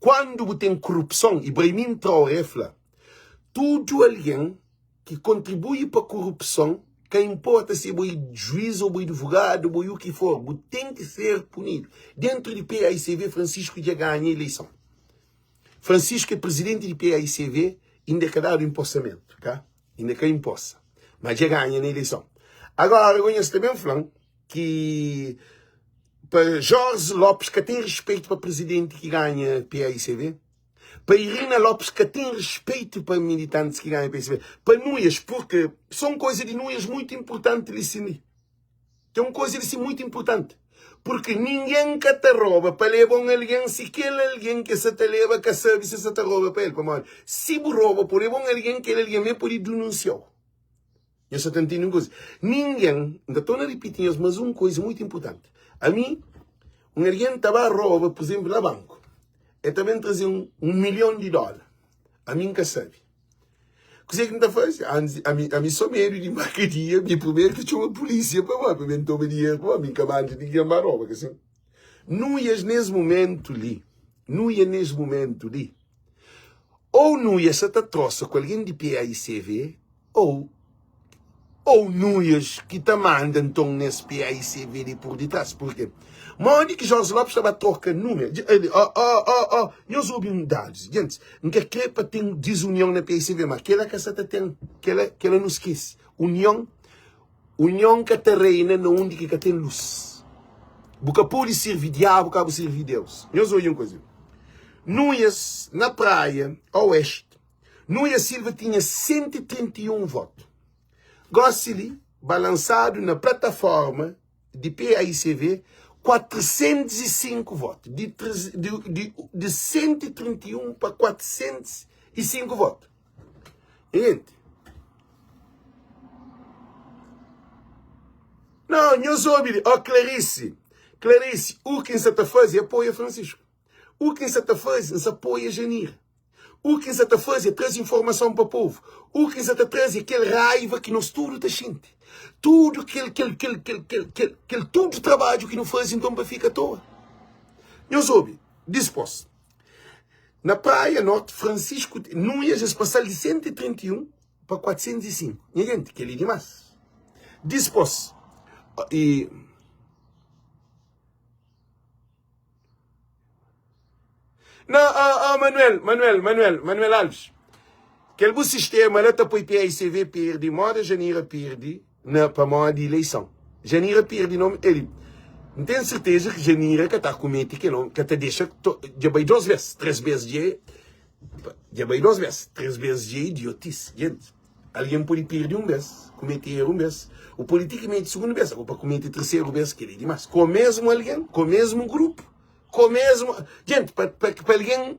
Kuandu bu ten korupson, Ibrahim Traoré fla, tudu algen ki kontribui pa korupson, ka inporta si bo é juiz ou bo é advogadu, bo é u ki for, bu ten ki ser punidu. Dentru di PAICV, Francisco dja ganha ileison. Francisco é presidenti di PAICV, inda ka dadu inposamentu, ka? Inda ka inposa, ma dja ganha na ileison. Agora, go nhos ta ben fla-m ki pa Jorge Lopes ka ten respeito pa presidente ki ganha PAICV? Pa Irina Lopes ka ten respeito pa militantes ki ganha PAICV? Pa Nuias, porque só un coisa de Nuias muito importante li sim li. Tem un coisa li sim muito importante. Porque ninguém ka ta roba pa leba un alguém se kel alguém ke sa ta leba ka sabe se sa ta roba pa el. Pamodi si bu roba pa leba un alguém, kel alguém me pode denunciau. Nhos sa ta ntende un kuza? Ningen, N ta torna ripiti nhos mas un kuza mutu inpurtanti. Ami, un algen ta ba roba, pur izénplu, na banku, el ta ben traze un milhon di dóla. Ami N ka sabe. Kuzê ki N ta faze? Antis, ami, ami sô medu di ba kadia, mi primeru ta txoma pulísia pa ba, pa ben toma dinheru pa ba. Mi N ka manda ningen ba roba, ka sin? Nuias nes mumentu li, Nuia nes mumentu li, ô Nuia sa ta trosa ku algen di PAICV, Ou ou Nuias ki ta manda nton nes PAICV li pur ditras purke modi ki Jorge Lopes ta ba troka nume oh oh oh oh nhos obi un dadus gentis N ka kre pa ten dizunion na PAICV ma kela ka sa ta ten kela kela nu skese union union ka ta reina na undi ki ka ten lus bu ka pode sirvi diabu ka bu sirvi Deus nhos obi un koza Nuias na praia oeste Nuia Silva tinha 131 votu. Gosi li, balansadu na plataforma di PAICV, 405 votu, di, di, di, di 131 pa 405 votu. Gente, não, nhos obi li, ó oh, Clarice, Clarice, o que N sa ta faze é apoia Francisco. O que N sa ta faze, N sa apoia Janira. U ki N sa ta faze é traze informason pa povu. U ki N sa ta traze é kel raiva ki nos tudu ta xinti. Tudu kel, kel, kel, kel, kel, kel, kel tudu trabadju ki nu faze nton pa fika atoa. Nhos obi, dispos, na Praia Norte, Francisco Nunes es pasa-l di 131 pa 405. Nha genti, kel-li é dimás. Dispos, i. Não, oh, oh, Manuel, Manuel, Manuel, Manuel Alves. Kel bu sistema lá ta poi PICV perde, moda Janira perde na pamodi eleição. Janira perde nome, ele. N ten certeza que Janira ka ta comete kel nome, ka ta deixa, to, dja bai dos vez, três vezes dja, dja bai dos vezes, três vezes dja idiotice, gente. Alguém pode perde um vez, comete erro um vez, o politicamente segundo vez, ou para comete terceiro vez, que é demais. Com o mesmo alguém, com o mesmo grupo. Ko mesmu Gente, pa, pa, pa algen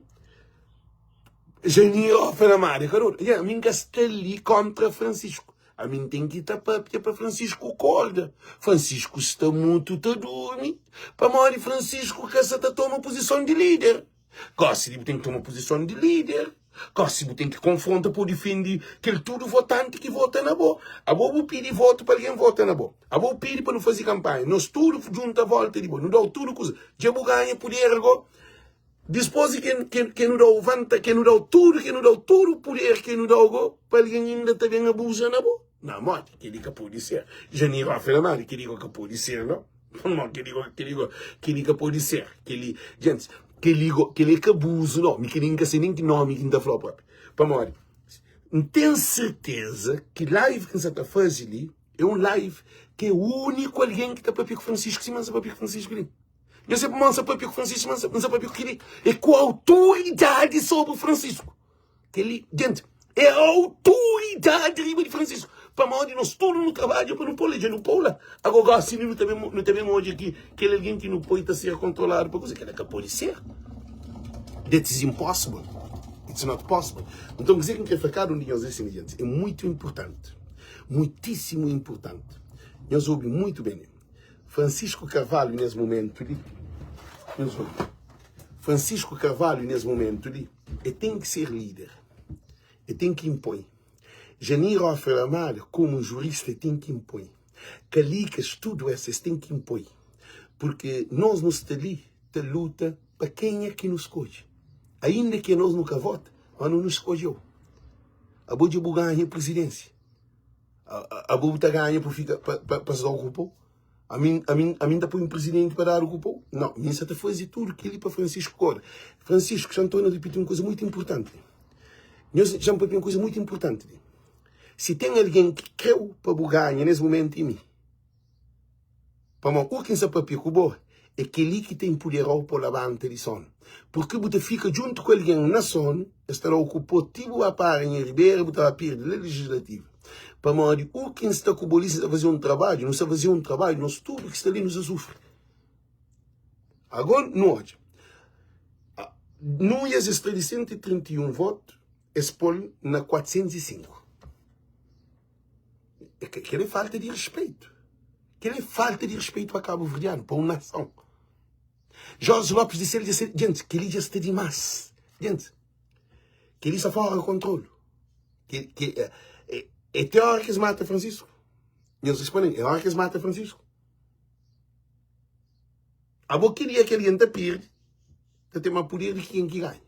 Janira ó fla ma ka dodu Nha, ami N ka sta li kontra Francisco Ami N ten ki ta papia pa Francisco korda Francisco sta mutu ta durmi Pamodi Francisco ka sa ta toma puzison di líder Gosi li bu ten ki toma puzison di líder Gosi bu ten ki konfronta pa bu difende kel tudu votanti ki vota na bo. Abo bu pidi votu pa algen vota na bo. Abo bu pidi pa nu faze kanpanha. Nos tudu djunta volta di bo. Nu da-u tudu kuza. Dja bu ganha puder ago. Dispôs di ke, ke, ke nu da-u vanta, ke nu da-u tudu, ke nu da-u tudu puder ke nu da-u go, pa algen inda ta ben abuza na bo? Na, modi? Kel-li ka pode ser. Janir Ofe la modi, kel-li go ka pode ser, no. Mo, kel-li go, kel-li go, kel-li ka pode ser. Kel-li, gentis, kel-li go, kel-li é ka abuzu, no. Mi kel-li N ka se nen ki nomi ki N ta fla-u propi. Pamodi? N ten serteza ki live ki N sa ta faze li é un live ki é úniku algen ki ta papia ku Francisco sima N sa papia ku Francisco li. Nhos é pamodi N sa papia ku Francisco, mas N sa papia ku kel-li. É ku autoridadi sobri Francisco. Kel-li, gente, é autoridadi riba di Francisco. Pamodi nos tudu nu trabadja pa nu pô-l, dja nu pô-l la. Agora, gosi li nu ta ben, nu ta ben odja ki kel algen ki nu poi ta ser kontroladu pa kuza. Kel-la ka pode ser. That is impossible. It's not possible. Nton, kuzê ki N krê fla kada un di nhos li, sin, gente, é muitu inportanti. Muitísimu inportanti. Nhos obi muitu ben. Francisco Carvalho nes momentu li, nhos obi, Francisco Carvalho nes momentu li, e ten ki ser lider, e ten ki inpoi. Janir Hoffer Almada, komu jurista, e ten ki inpoi. Kalikas, tudu es, es ten ki inpoi. Purki nos nu sta li ta luta pa kenha ki nu skodje. Ainda ki anos nu ka vota, ma nu nu skodjeu. Abo dja bu ganha prizidensia. Abo bu ta ganha pa fika pa pa da ku pau? Ami ami ami ta poi un presidenti pa dadu ku pau? Não, mi sa ta faze tudo keli pa Francisco Corda. Francisco, xa N torna ripiti un kuza muitu inpurtanti. Nhos xa N papia un kuza muitu inpurtanti li. Si ten algen ki kreu pa bu ganha nes mumentu e mi. Pamodi u ki N sta papia ku bo é kel-li ki ta inpudera-u pa bu labanta di sonu. Purki bu ta fika djuntu ku algen na sonu, es ta da-u ku pó ti bu ba para nha ribera, bu ta ba pirdi la lejislativa. Pamodi u ki N sta ku bo li, si N sta faze un trabadju, nu sta faze un trabadju, nos tudu ki sta li nu sta sufri. Agó nu odja, Nuias es tra di 131 votu, es pô-l na 405. Kel-li é falta di respeito. Kel-li é falta di respeito pa kabuverdianu, pa un nason. Jorge Lopes disse, ele disse, gente, kel-li dja sta dimás. Gente, kel-li sta fora di kontrolu. Que, que, é, é, é até hora que eles matam Francisco. Nhos respondem, é hora que eles matam Francisco. Abo ki dia ki algen ta perde, ta ten más poder di ki ken ki ganha.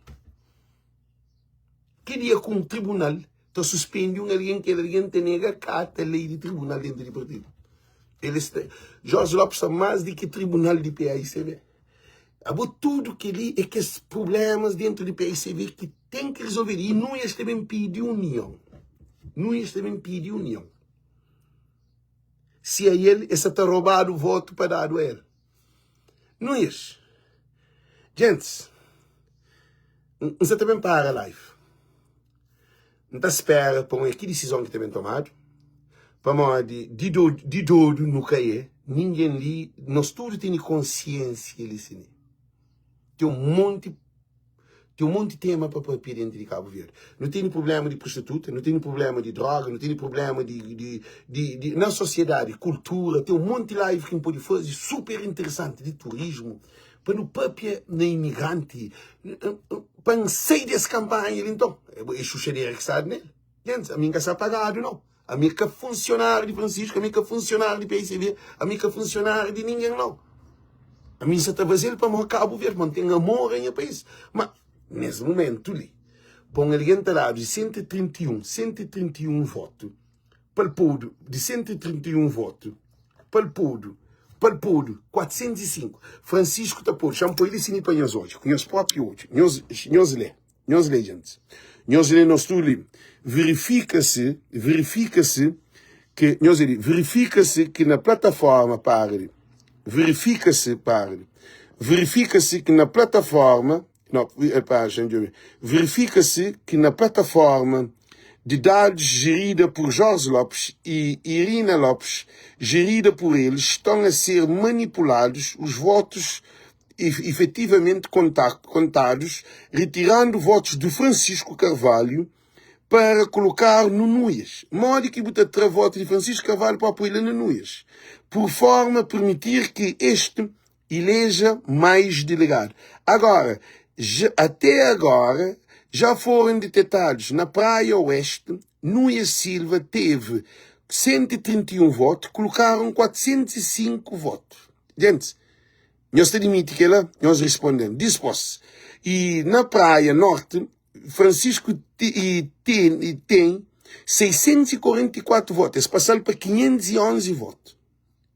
Ki dia ku un tribunal ta suspendi un algen kel algen ta nega kata lei di tribunal dentu di partidu. El sta, Jorge Lopes sta más di ki tribunal di PAICV. Abo tudu keli é kes problemas dentu di PAICV ki ten ki resolvedu. I Nunes ta ben pidi union. Nunes ta ben pidi union. Si a el, el sa ta robadu votu pa dadu a el. Nunes, gentis, N sa ta ben para live. N ta spera pa un é ki disizon ki ta ben tomadu, pamodi di di dodu nu ka é, ningen li, nos tudu tene konsiensia li si. Ten un monti Ten un monti tema pa papia dentru di Kabu Verdi. Nu tene prublema di prostituta, nu tene prublema di droga, nu tene prublema di, di, di, di na sosiedadi, kultura, ten un monti live ki N pode faze super interesanti di turismu, pa nu papia na imigranti, pa N sai di es kanpanha li nton. É xuxadera ki stadu nel. Gentis, ami N ka sta pagadu nau. Ami é ka funsionáriu di Francisco, ami é ka funsionáriu di PICV, ami é ka funsionáriu di ningen nau. Ami N sa ta faze-l pamodi Kabu Verdi, pamodi N ten amor a nha país. Ma, nes mumentu li, pa un algen ta dadu di 131, 131 votu, pa el podu di 131 votu, pa el podu, pa el podu 405, Francisco ta podu, xa-m poi li si mi pa nhos odja, ku nhos propi odju, nhos, nhos lé. Nhos lé, gentis. Nhos lé nos tudu li. Verifika-se, verifika-se ke, nhos lé li, verifika-se ki na plataforma, para li, verifika-se, para li, verifika-se ki na plataforma, não, para, deixa eu ver, verifika-se ki na plataforma de dados gerida por Jorge Lopes e Irina Lopes, gerida por eles, estão a ser manipulados os votos efetivamente contados, retirando votos de Francisco Carvalho para colocar no Nuias. Modi ki bu ta tra voto di Francisco Carvalho pa poi la na Nuias? Por forma a permitir que este eleja mais delegado. Agora, até agora, já foram detectados na Praia Oeste, Nuias Silva teve 131 votos, colocaram 405 votos. Gente,. Nhos ta dimiti kela? Nhos risponde-m, Dispos. I na Praia Norti, Francisco ten 644 votu, es pasa-l pa 511 votu.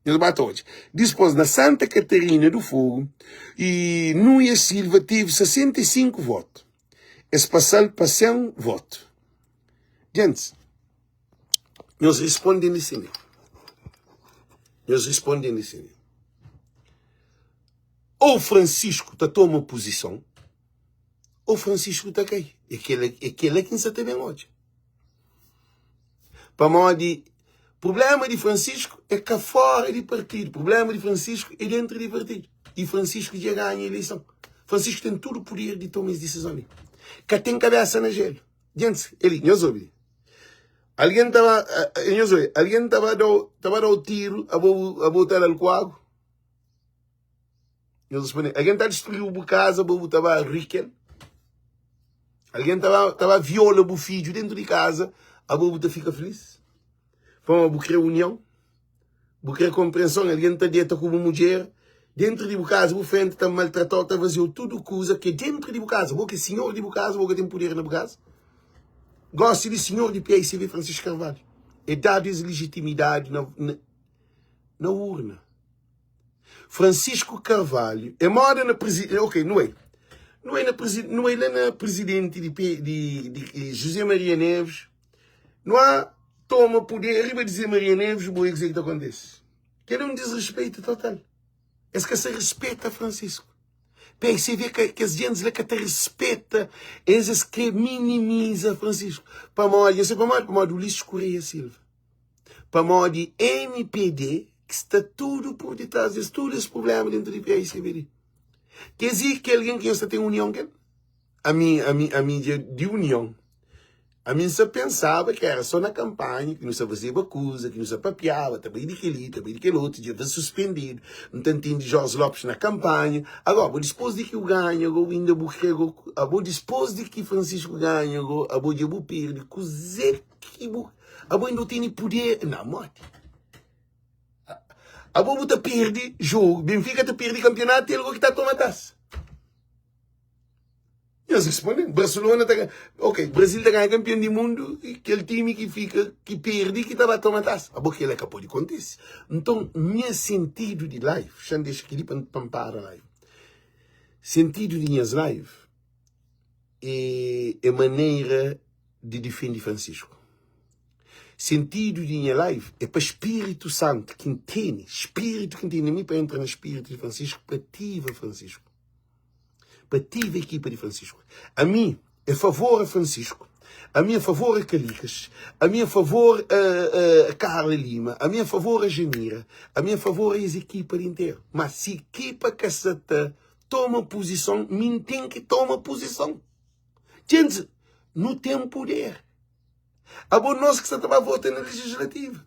Nhos ba ta odja. Dispos, na Santa Catarina do Fogo, i Nuia Silva tevi 65 votu, es pasa-l pa 100 votu. Gentis, nhos risponde-m li simé. Nhos risponde-m li simé. Ou Francisco ta toma puzison, ou Francisco ta kai. É kel, é kel-la ki N sa ta ben odja. Pamodi prubléma di Francisco é ka fóra di partidu, prubléma di Francisco é déntu di partidu. I Francisco dja ganha ileison. Francisco ten tudu puder di toma es disizon li. Ka ten kabésa na jélu. Gentis, el, nhos obi. Algen ta ba, nhos obi, algen ta ba dau, ta ba dau tiru, abo, abo ta dal ku agu? Nhos responde, algen ta distruiu bu kaza, abo bu ta ba ri kel? Algen ta ba, ta ba viola bu fidju dentu di kaza, abo bu ta fika filis? Pamodi bu kre union? Bu kre konprenson? Algen ta deta ku bu mudjer dentru di bu kaza, bu frenti ta maltratau, ta faze-u tudu kuza ki é dentru di bu kaza. Bo ki é sinhor di bu kaza, bo ka ten puder na bu kaza? Gosi di sinhor di PICV Francisco Carvalho, é dadu es legitimidadi na, na, na urna. Francisco Carvalho é moda na presi, ok, nu é. Nu é na presi, nu é la na presidenti di, di, di José Maria Neves. Nu a toma puder riba di Zé Maria Neves, bo é kuzê ki ta kontese? Kel é un disrespeito total. Es ka sa respeta Francisco. PSV ka, kes gentis la ka ta respeta, es es kre minimiza Francisco. Pamodi, eu sei pamodi, pamodi Ulisses Correia Silva. Pamodi MPD ki sta tudu por detrás des tudu es problema dentro di PSV li. Kes i ki algen ki nhos ta ten union kel? Ami, ami, ami dja di union. Ami N sa pensaba ki era so na kanpanha ki nu sa fazeba kuza, ki nu sa papiaba, ta bai di kel-li, ta bai di kel otu, dja ta suspendidu. N ta ntende Jorge Lopes na kanpanha. Agora, bo dispôs di ki bu ganha go, inda bu kre go, abo dispôs di ki Francisco ganha go, abo dja bu perde. Kuzê ki bu, abo inda bu tene puder? Não, modi? Abo bu ta perde jogo, Benfica ta perde kanpionatu, el go ki ta toma tasa. Nhos responde, Barcelona ta ganha. Ok, Brasil ta ganha kampion di mundu i kel timi ki fika, ki perdi, ki ta ba toma tasa. Abo kela ka pode kontise. Nton, nha sentidu di live, xa-m dexa kel-li pa N para live. Sentidu di nhas live é, é manera di difende Francisco. Sentidu di nha live é pa Spiritu Santu ki N tene, spiritu ki N tene na mi pa entra na spiritu di Francisco, pa ativa Francisco. pa tive ekipa di Francisco. Ami é favor a Francisco, ami é favor a Calicas, ami é favor a, a, a Carla Lima, ami é favor a Janira, ami é favor a es ekipa di interu. Mas si ekipa ka sa ta toma puzison, mi N ten ki toma puzison. Djentis, nu ten puder. Abo nos ki sa ta ba vota na legislativa.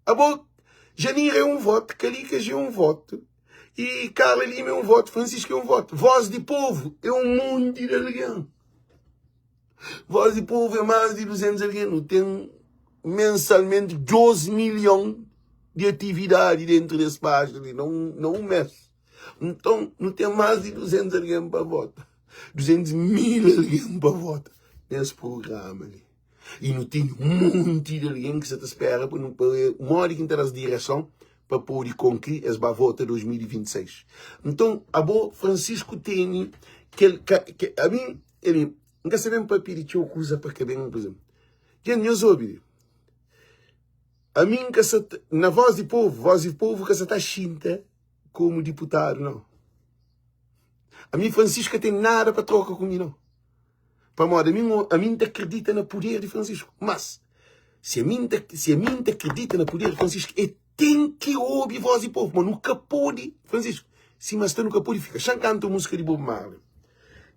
Abo, Janira é um voto, Calicas é um voto, e Carla Lima é um voto, Francisco é um voto. Voz de povo é um monte de alguém. Voz de povo é mais de 200 alguém. Não tem mensalmente 2 milhões de atividade dentro desse página ali, não, não um mês. Então, não tem mais de 200 alguém para votar. 200 mil alguém para votar nesse programa ali. I nu tene un monti di algen ki sa ta spera pa nu pa modi ki N ta da-s direson pa pode konki es ba vota 2026. Nton, abo Francisco tene kel ka ke ami el N ka sa ben papia di txeu kuza pa ka ben, pur izénplu, dja nhos obi li, ami N ka sa ta na Voz di Povu, Voz di Povu ka sa ta xinta komu diputadu nau. Ami Francisco ka ten nada pa troka ku mi nau. Pamodi ami ami N ta kridita na puder di Francisco. Mas, si ami N ta, si ami N ta kridita na puder di Francisco, e ten ki obi voz di povu. Ma nu ka pode, Francisco, sima sta nu ka pode fika. Xa-m kanta un múzika di Bob Marley.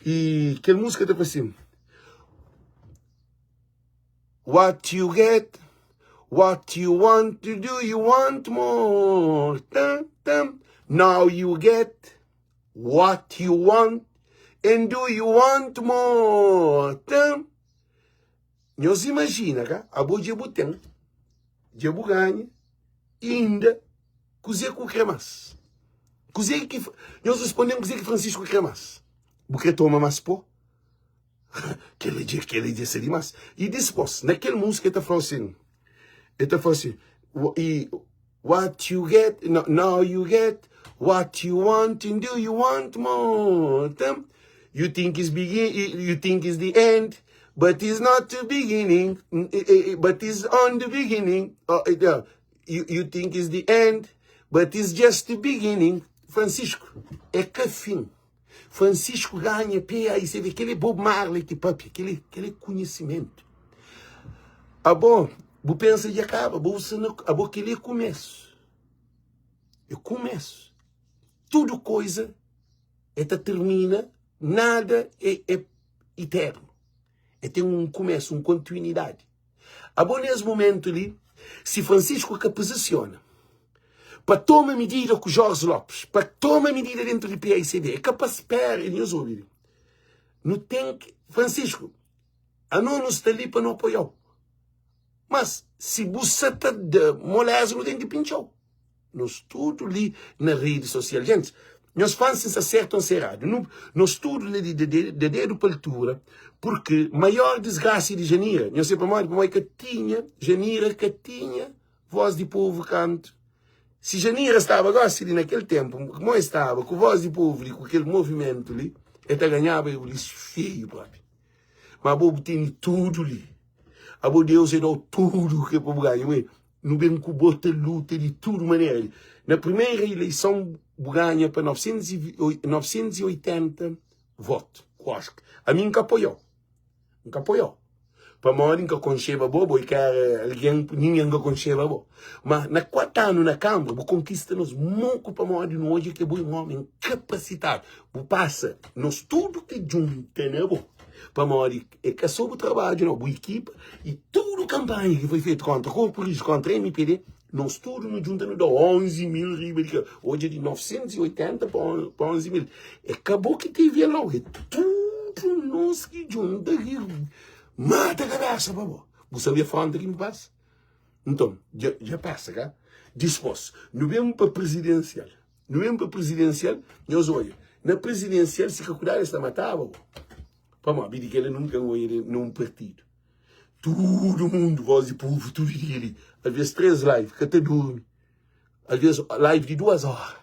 I kel múzika ta fla sin, What you get, what you want to do, you want more. Tam, tam. Now you get. What you want and do you want more? Tam. Nhos imajina ka? Abo dja bu ten, dja bu ganha, inda kuzê ku kre más? Kuzê ki nhos responde-m kuzê ki Francisco krê más? Bu krê toma más pó? Kel-li dja, kel-li dja sta dimás. I dispôs, na kel múzika el ta fla asin, el ta fla asin, i what you get, no, now you get what you want and do you want more? You think it's begin, you think it's the end, but it's not the beginning, but it's on the beginning. Oh, you, you think it's the end, but it's just the beginning. Francisco, é ka fim. Francisco ganha PAICV, kel é Bob Marley ki papia, kel é, kel é conhecimento. Abo, bu pensa dja kaba, bo sta na, abo kel é começo. É começo. Tudo coisa é ta termina, nada é, é eterno. É ten un começo, un continuidade. Abo nes momento li, si Francisco ka posiciona pa toma medida ku Jorge Lopes, pa toma medida dentro di PAICB, é ka pa spera, nhos obi li. Nu ten ki, Francisco, ano nu sta li pa nu apoiau. Mas si bu sa ta da moleza, nu ten ki pintxau. Nos tudu li na redi sosial. Gentis, nhos fla-m si N sta sertu o N sta eradu. Nu, nos tudu li di da dedu pa altura, purki maior disgrasa di Janira, nhos sabe pamodi? Pamodi ka tinha, Janira ka tinha voz di povu kantu. Si Janira staba gosi li na kel tenpu, mo e staba ku voz di povu li, ku kel movimentu li, e ta ganhaba Eulis feiu propi. Ma abo bu tene tudu li. Abo Deus e dau tudu ke pa bu ganha. Nu ben ku bo ta luta di tudu manera. Na primeira ileison bu ganha pa 980 votu ku Oscar. Ami N ka apoiau. N ka apoiau. Pamodi N ka konxeba bo, bo i ka era algen, ningen ka konxeba bo. Ma na 4 anu na Kambra bu konkista nos moku pamodi nu odja ke bo é un omi kapasitadu. Bu pasa nos tudu ki djunta na bo. Pamodi é ka sô bu trabadju nau, bu ekipa i tudu kanpanha ki foi fetu kontra Korpu Riju, kontra MPD, nos tudu nu djunta nu da 11 mil riba di kel. Odja di 980 pa 11 mil. É ka bo ki tevi el nau, é tudu nos ki djunta ki mata kabesa pa bo. Bu sabe afronta ki nu pasa? Nton, dja pasa ka? Dispos, nu ben pa prizidensial. Nu ben pa prizidensial, nhos odja, na prizidensial si ka kudadu es ta mataba bo. Pamodi mi di kela nunka N odja na un partidu. Tudu mundu, voz di povu, tudu dia li. Alvês 3 live, ka ta durmi. Alvês live di 2 ora.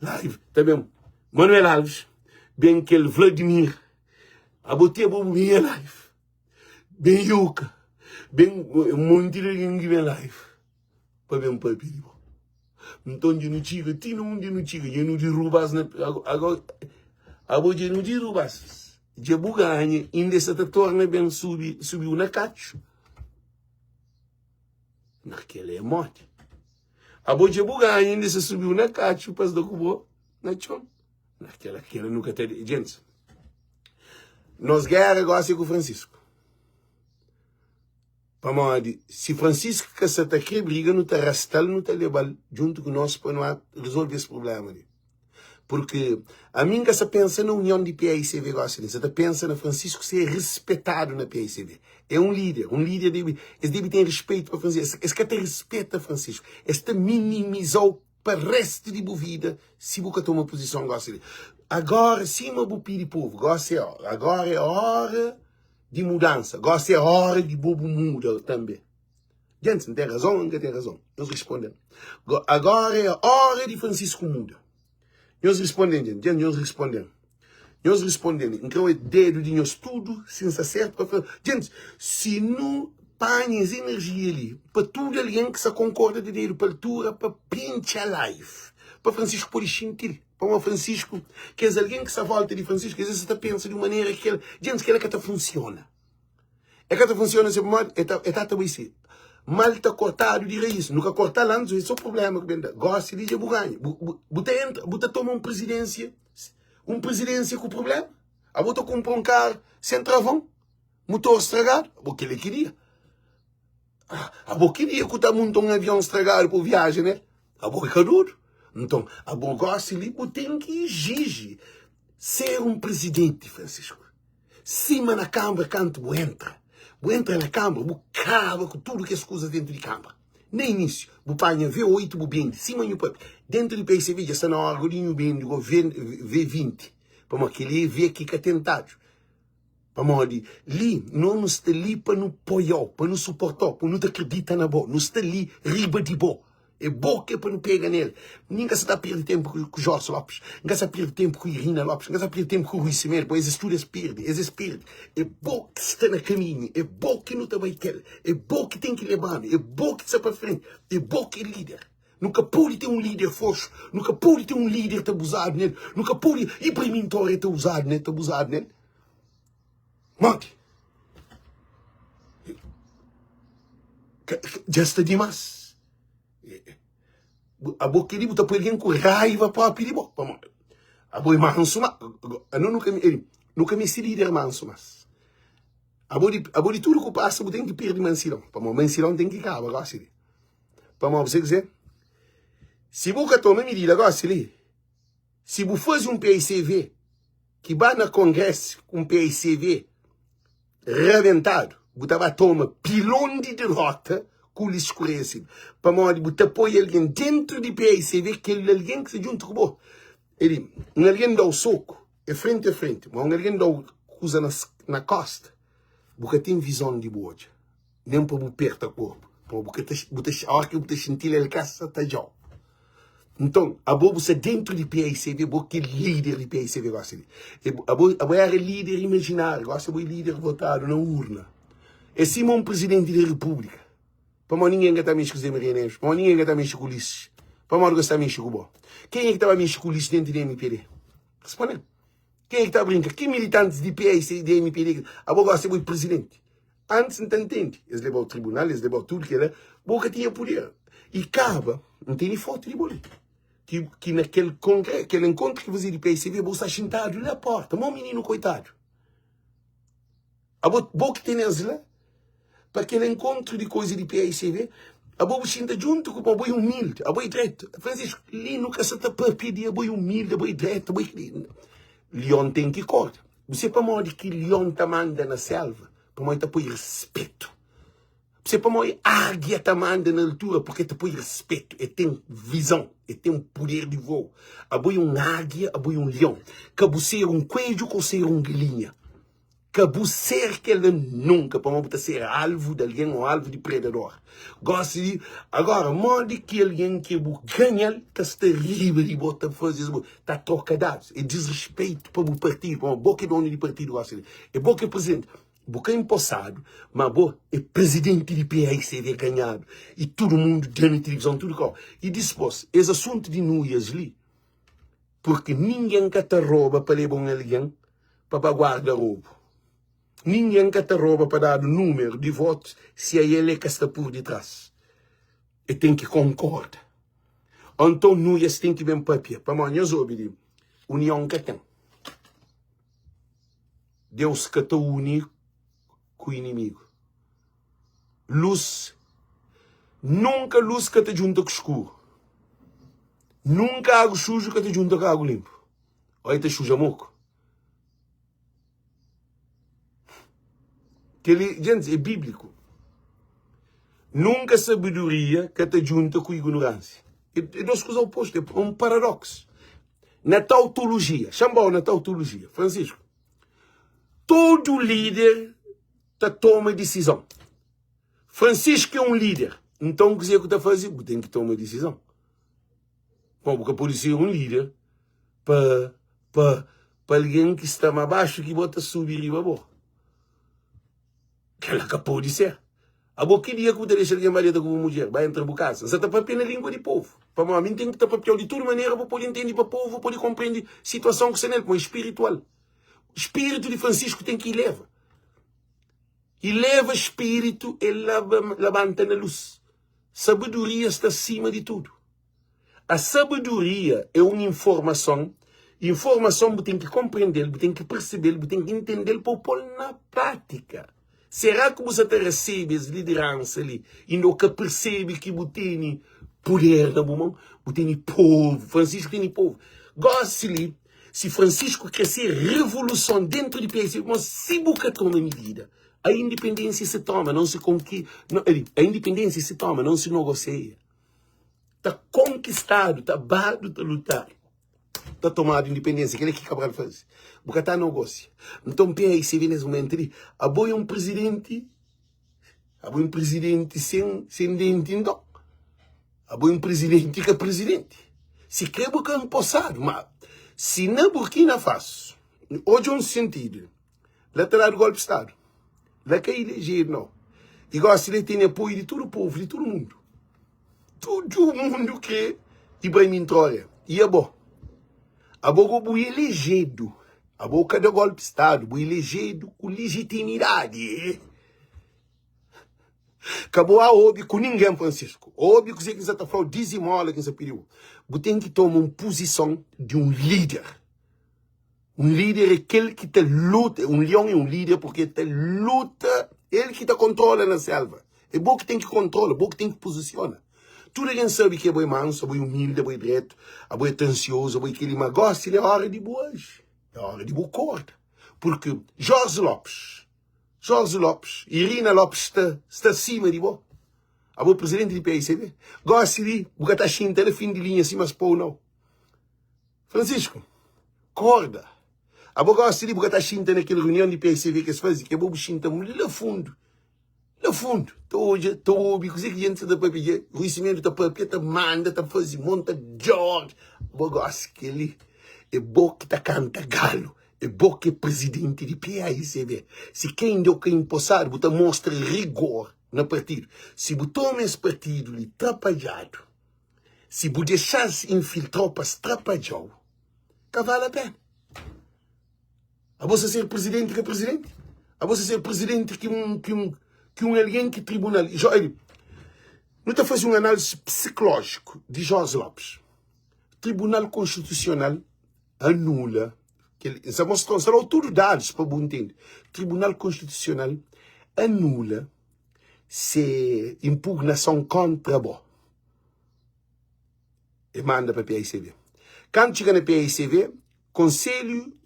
Live, ta ben Manuel Alves, ben kel Vladimir. Abo ti abo bu minha live. Ben Yuka, ben un monti di algen ki ben live. pa ben papia di bo. Nton dja nu txiga ti na undi nu txiga, dja nu diruba-s na abo dja nu diruba-s, dja bu ganha, inda es sa ta torna ben subi, subiu na katxu. Na kel é modi. Abo dja bu ganha, inda es sa subiu na katxu pa es da ku bo na txon. Na kel, kel nu ka ta, gentis, nos géra gosi é ku Francisco. Pamodi si Francisco ka sa ta kre briga nu ta rasta-l nu ta leba-l djuntu ku nos pa nu rezolve es prublema li. Purki ami N ka sa pensa na union di PAICV gosi li, N sa ta pensa na Francisco ser rispetadu na PAICV. É un lider, un lider debe, es debe ten rispeitu pa Francisco. Es ka ta rispeta Francisco, es ta minimiza-u pa restu di bu vida si bu ka toma puzison gosi li. Agora sima bu pidi povu, gosi é ora, agora é ora. di mudansa. Gosi é ora di bo bu muda tanbe. Gentis, N ten razon o N ka ten razon? Nhos risponde-m. Agora é ora di Francisco muda. Nhos risponde-m, gente. Gente, nhos risponde-m. Nhos risponde-m. N kre oe dedu di nhos tudu, si N sta sertu pa fla. Gentis, si nu panha es enerjia li pa tudu algen ki sa konkorda di dedu pa altura pa pintxa live, pa Francisco pode xinti-l. Pamodi Francisco, kes algen ki sta volta di Francisco, es sa ta pensa di un manera ki kel gentis kel-la ka ta funsiona. E ka ta funsiona se pamodi e ta e ta ta bai si mal ta kortadu di rais. Nu ka korta-l antis, é so prubléma ki ben da. Gosi li dja bu ganha. Bu, bu, bu ta entra, bu ta toma un prizidensia, un prizidensia ku prubléma. Abo ta kunpra un karu sen travon, mutor stragadu. Abo kel-li ki dia. Abo ki dia ku ta munta un avion stragadu pa bu viaja nel? Abo ki ka dodu? Nton, abo gosi li bu ten ki exiji ser un prizidenti, Francisco. Sima na kanbra kantu bu entra, bu entra na kanbra bu kaba ku tudu kes kuzas dentu di kanbra. Na inísiu, bu panha V8 bu bende, sima nhu papia. Dentu di PICV dja sta na órgão di nhu bende go V20, pamodi kel-li é V ki ka ten tadju. Pamodi li, no nu sta li pa nu poiau, pa nu suportau, pa nu ta kridita na bo. Nu sta li riba di bo. É bo ki é pa nu pega nel. Nin ka sa ta perde tenpu ku Jorge Lopes, N ka sa perde tenpu ku Irina Lopes, N ka sa perde tenpu ku Rui Semedo, pamodi es tudu es perde, es es perde. É bo ki sta na kaminhu, é bo ki nu ta bai kel, é bo ki ten ki leba-nu, é bo ki sta pa frenti, é bo ki é lider. Nu ka pode ten un lider froxu, nu ka pode ten un lider ta abuzadu nel, nu ka pode. Ibrahim Traoré ta uzadu nel, ta abuzadu nel. Modi? Dja sta dimas. Abo keli bu ta poi algen ku raiva propi di bo. Pamodi? Abo é mansu ma. Ano nu ka, nu ka meste lider mansu mas. Abo di, abo di tudu ku pasa bu ten ki pirdi mansidon. Pamodi mansidon ten ki kaba gosi li. Pamodi bu sabe kuzê? Si bu ka toma midida gosi li, si bu faze un PICV ki ba na kongrésu ku un PICV rabentadu, bu ta ba toma pilon di derota ku Ulisses Correia Silva. Pamodi bu ta poi algen dentru di PICV, kel algen ki sta djuntu ku bo. Eli, un algen da-u soku, é frenti a frenti, ma un algen da-u kuza na, na kosta, bu ka ten vizon di bu odja. Nen pa bu perta korpu, pamodi bu ka ta, bu ta, óra ki bu ta xinti-l el ka sa ta dja-u. Nton, abo bu sta dentru di PAICV, bo ki é líder di PAICV gosi li. E abo, abo éra líder imajináriu, gosi abo é líder votadu na urna. É sima un prizidenti di repúblika. Pamodi ningen ka ta mexe ku Zé Maria Neves, pamodi ningen ka ta mexe ku Ulisses, pamodi ka sta mexe ku bo. Kenha ki ta ba mexe ku Ulisses dentru di MPD? Responde-m. Kenha ki ta brinka? Ki militantis di PAIC, di MPD? Abo gosi abo é prizidenti. Antis N ta ntende, es leba-u tribunal, es leba-u tudu kela, bo ka tinha puder. I kaba, N tene fotu di bo li, ki, ki na kel kongre, kel enkontru ki faze di PICB, bo sta xintadu la porta, mo mininu koitadu. Abo, bo ki tene es la, pa kel enkontru di koisa di PICB, abo bu xinta djuntu ku bo, abo é umildi, abo é dretu. Francisco, li nu ka sa ta papia di abo é umildi, abo é dretu, abo é. Lion ten ki korda. Bu se pamodi ki lion ta manda na selva? Pamodi ta poi respetu. Bu se pamodi águia ta manda na altura? Porque ta poi respetu. E ten vizon, e ten puder di voo. Abo é un águia, abo é un lion. Ka bu ser un kuedju ka bu ser un galinha. Ka bu ser kel-la nunka, pamodi bu ta ser alvu di algen ô alvu di predador. Gosi di agora, modi ki algen ki bu ganha-l ta sta riba di bo ta faze es ta troka dadus? É disrespeito pa bu partidu, pamodi bo ki é donu di partidu gosi li, é bo ki é prizidenti. Bu ka inposadu, ma bo é prizidenti di PAICV ganhadu i tudu mundu da na tilivizon, tudu kau. I dispos, es asuntu di nuias li, purki ningen ka ta roba pa leba un algen pa ba guarda robu. Ningen ka ta roba pa dadu numeru di votus si ael e ka sta pur di tras. E ten ki konkorda. O nton nuias ten ki ben papia. Pamodi nhos obi di union ka ten. Deus ka ta uni ku inimigu. Lus, nunka lus ka ta djunta ku skuru. Nunka agu suju ka ta djunta ku agu linpu. Oi ta xuja moku. Kel-li, gentis, é bíbliku. Nunka sabedoria ka ta djunta ku ignoránsia. É, é dos kuza opostu, é un paradoksu. Na tautologia, xanbau na tautologia, Francisco, tudu líder ta toma disizon. Francisco é un líder, nton kuzê ku ta faze? Bu ten ki toma disizon. Bom, bu ka pode ser un líder pa, pa, pa algen ki sta ma baxu ki bo ta subi riba bo. Kela ka pode ser. Abo ki dia ki bu ta dexa algen ba deta ku bu mudjer, ba entra bu kasa? N sa ta papia na lingua di povu. Pamodi ami N ten ki ta papiau di tudu manera pa pode ntende, pa povu pode konprende situason ku sta nel, pamodi spiritual. Spiritu di Francisco ten ki ileva. Ileva spiritu, e labanta na lus. Sabedoria sta sima di tudu. A sabedoria é un informason, informason bu ten ki konprende-l, bu ten ki persebe-l, bu ten ki intende-l pa bu pô-l na prátika. Será ki bu sa ta resebe es lideransa li inda bu ka persebe ki bu tene puder na bu mon? Bu tene povu, Francisco tene povu. Gosi li, si Francisco kre ser revoluson dentru di país, si bu ka toma midida. A independência se toma, não se conqui... A independência se toma, não se negocia. Ta konkistadu, ta badu, ta lutadu, ta tomadu independência. Kel-li ki Cabral faze. Bu ka ta negosia. Nton, PAICV nes momentu li, abo é un prizidenti, abo é un prizidenti sen, sen denti nton. Abo é un prizidenti ka prizidenti. Si kre bu ka nposadu, ma si na Burkina Faso, odja un sentidu, La ta dadu golpi stadu. La ka ilejedu nau. I gosi la tene apoiu di tudu povu, di tudu mundu. Tudu mundu kre Ibrahim Traoré. I abo? Abo go bu ilejedu. Abo ka da golpi stadu, bu ilejedu ku lijitimidadi. Ka bu a obi ku ningen, Francisco. Obi kuzê ki N sa ta fla-u, dizimola ki N sa pidi-u. Bu ten ki toma un puzison di un lider. Un líder é kel ki ta luta, un lion é un líder porque ta luta, el ki ta kontrola na selva. É bo ki ten ki kontrola, bo ki ten ki pozisiona. Tudu algen sabe ki abo é mansu, abo é umildi, abo é dretu, abo é atensiozu, abo é kel-li, ma gósi li é óra di bu aji, é óra di bu korda. Porque Jorge Lopes, Jorge Lopes, Irina Lopes sta, sta sima di bo. Abo é presidenti di PICB. Gósi li, bu ka ta xinta na fin di linha sima es pô-u, nau. Francisco, korda. Abo gosi li bu ka ta xinta na kel runion di PSV ki es faze, ki abo bu xinta la fundu, la fundu, ta odja, ta obi kuzê ki jenti sa ta papia dja, Rui Cimento ta papia, ta manda, ta faze mon, ta da ordi. Abo gosi kel-li é bo ki ta kanta galu, é bo ki é prizidenti di PAICV. Si ken inda ka inposadu, bu ta mostra rigor na partidu. Si bu toma es partidu li trapadjadu, Si bu dexa-s infiltra-u pa strapadja-u, ka vale a pena. Abo sa ser prizidenti ka prizidenti? Abo sa ser prizidenti ki un, ki un, ki un algen ki tribunal. Jo, el, nu ta faze un análise psiklójiku di Jorge Lopes. Tribunal Konstitusional anula kel, N sa mostra-u, N sa da-u tudu dadus pa bu ntende. Tribunal Konstitusional anula se impugnason kontra bo. E manda pa PAICV. Kantu txiga na PAICV, Konselhu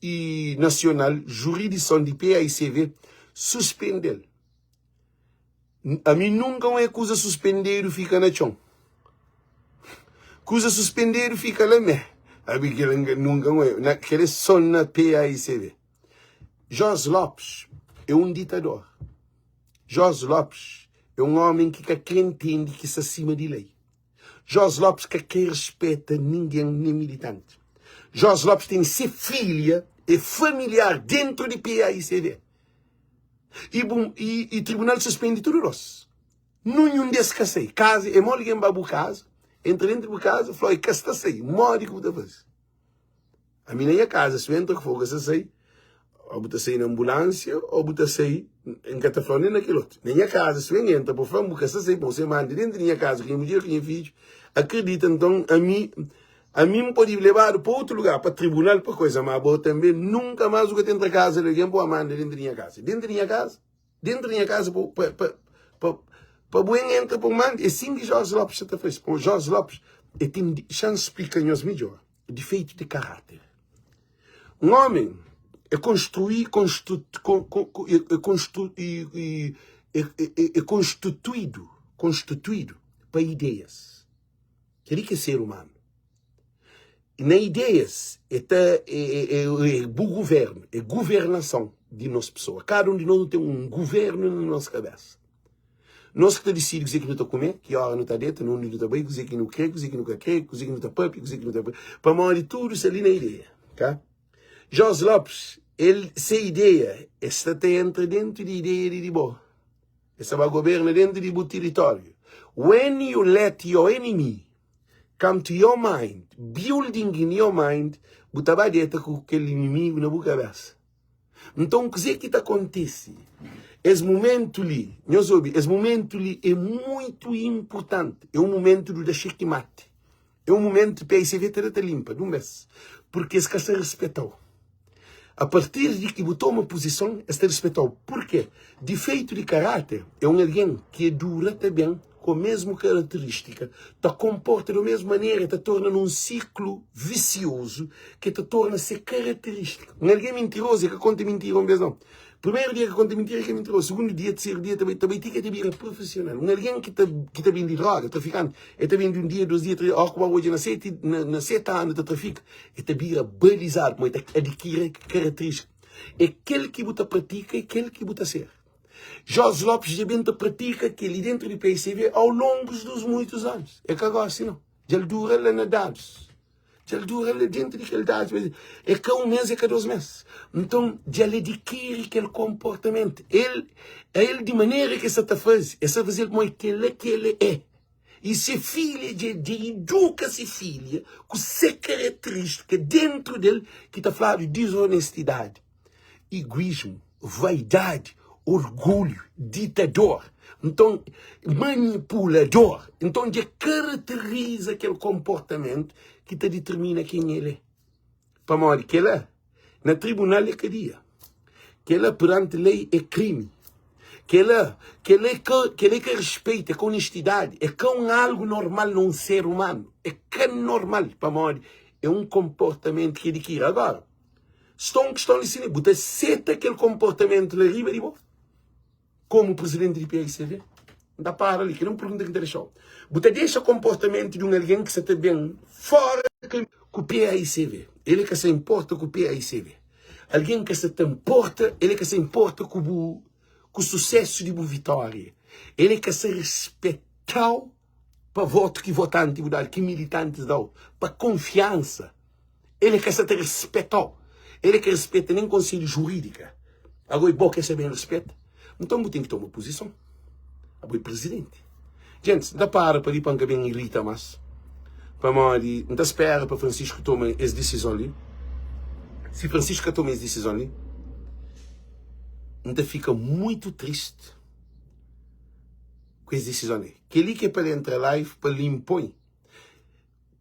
i Nasional Juridison di PAICV suspende-l. Ami nunka N oia kuza suspendedu fika na txon. Kuza suspendedu fika la mé. Ami kel-la nunka N oia. Kel-la é sô na PAICV. Jorge Lopes é un ditador. Jorge Lopes é un ómi ki ka krê ntende ki sta sima di lei. Jorge Lopes ka krê respeta ningen, nen militanti. Jorge Lopes ten se filha é familiar dentru di PAICV. I, bu, i, i tribunal suspendi tudu dos. Nunhun des ka sai. Kaza, é modi algen ba bu kaza, entra dentru di bu kaza, fla, e ka sta sai. Modi ki bu ta faze? Ami na nha kaza, si bu entra ku fogu, sa sai, ou bu ta sai na ambulânsia, ou bu ta sai, N ka ta fla-u nen na kel otu. Na nha kaza, si bu entra pa fla-m bu ka sta sai, pa bu manda dentu di nha kaza ku nha mudjer ku nha fidju, akredita, nton ami, ami N pode lebadu pa otu lugar, pa tribunal, pa koisa, ma abo tanbe nunka mas bu ka ta entra kaza di algen pa bu manda dentu di nha kaza. Dentu di nha kaza? Dentu di nha kaza pa, pa, pa, pa, pa bu entra pa bu manda? É sin ki Jorge Lopes sa ta fase. Jorge Lopes, e ten, xa-m splika nhos midjor. Difeitu di karáter. Un ómi é konstrui, konstru, é konstru, é konstituídu, konstituídu pa ideias. Kel-li ki é ser umanu. Na ideias é ta é, é, é bu guvernu, é guvernason di nos pesoa. Kada un di nos nu ten un guvernu na nos kabésa. Nos ki ta disidi kuzê ki nu ta kume, ki óra nu ta deta, na undi nu ta bai, kuzê ki nu krê, kuzê ki nu ka krê, kuzê ki nu ta pâpia, kuzê ki nu ta pâpia. Pamodi tudu sta li na ideia, ka? Jorge Lopes, el, se ideia, el sta ta entra dentu di ideia di di bo. El sta ba goberna dentu di bu tiritóriu. When you let your enemy come to your mind, building in your mind, bu ta ba deta ku kel inimigu na bu kabésa. Nton, kuzê ki ta kontise? Es mumentu li, nhos obi, es mumentu li é muitu inpurtanti. É un mumentu du da xeki mati. É un mumentu PICV ta da ta linpa dun bes, purki es ka sta rispeta-u. A partir di ki bu toma puzison, es ta rispeta-u. Purkê? Difeitu di karáter é un algen ki é dura ta ben ku mesmu karaterístika, ta konporta di mesmu manera, ta torna nun siklu visiozu ki ta torna se karaterístika. Un algen mintirozu e ka konta mintira un bes nau. Primeru dia ki konta mintira, é ka mintirozu. Sugundu dia, terseru dia, ta bai, ta bai ti ki el ta bira profesional. Un algen ki ta, ki ta bende droga, trafikanti, el ta bende un dia, dos dia, três dia, óras ki bu ba odja na seti, na, na seti anu ta trafika, el ta bira balizadu, pamodi el ta adikiri karaterístika. É kel ki bu ta pratika, é kel ki bu ta ser. Jorge Lopes dja ben ta pratika kel-li dentru di PICV au longos dos muitos anos. É ka gósi nau. Dja el dura la na dadus. Dja el dura la dentru di kel dadus. É ka un mês, é ka dos mês. Nton, dja el adikiri kel konportamentu. El, el di manera ki el sa ta faze, el sa faze-l pamodi kel-la ki el é. I se filha dja dja iduka se filha ku se karaterístika dentru del ki ta fladu dizonestidadi, iguísmu, vaidadi, orgulhu, ditador, nton manipulador. Nton dja karateriza kel konportamentu ki ta ditirmina ken el é. Pamodi kela na tribunal é kadia, kela perante lei é krimi, kela kela é ka kela é ka respeito, é ka onestidade, é ka un algu normal na un ser umanu, é ka normal pamodi é un konportamentu ki adikiri. Agora, sta un kiston li si bu ta seta kel konportamentu la riba di bo? Komu prizidenti di PICV, N ta para li. Kel é un pergunta ki N ta dexa-u. Bu ta dexa konportamentu di un algen ki sa ta ben fóra di ku PICV? El é ka sa inporta ku PICV. Algen ka sa ta inporta, el é ka sa inporta ku bu ku susésu di bu vitória. El é ka sa rispeta-u pa votu ki votanti bu da-l, ki militantis da-u, pa konfiansa. El é ka sa ta rispeta-u. El é ka rispeta nen konselhu jurídika. Ago é bo ke sa ben rispeta? Nton bu ten ki toma puzison. Abo é prizidenti. Gentis, N ta para pa li pa N ka ben irita más. Pamodi N ta spera pa Francisco toma es disizon li. Si Francisco ka toma es disizon li, N ta fika muitu tristi ku es disizon li. Kel-li ki é pa el entra live pa el inpoi.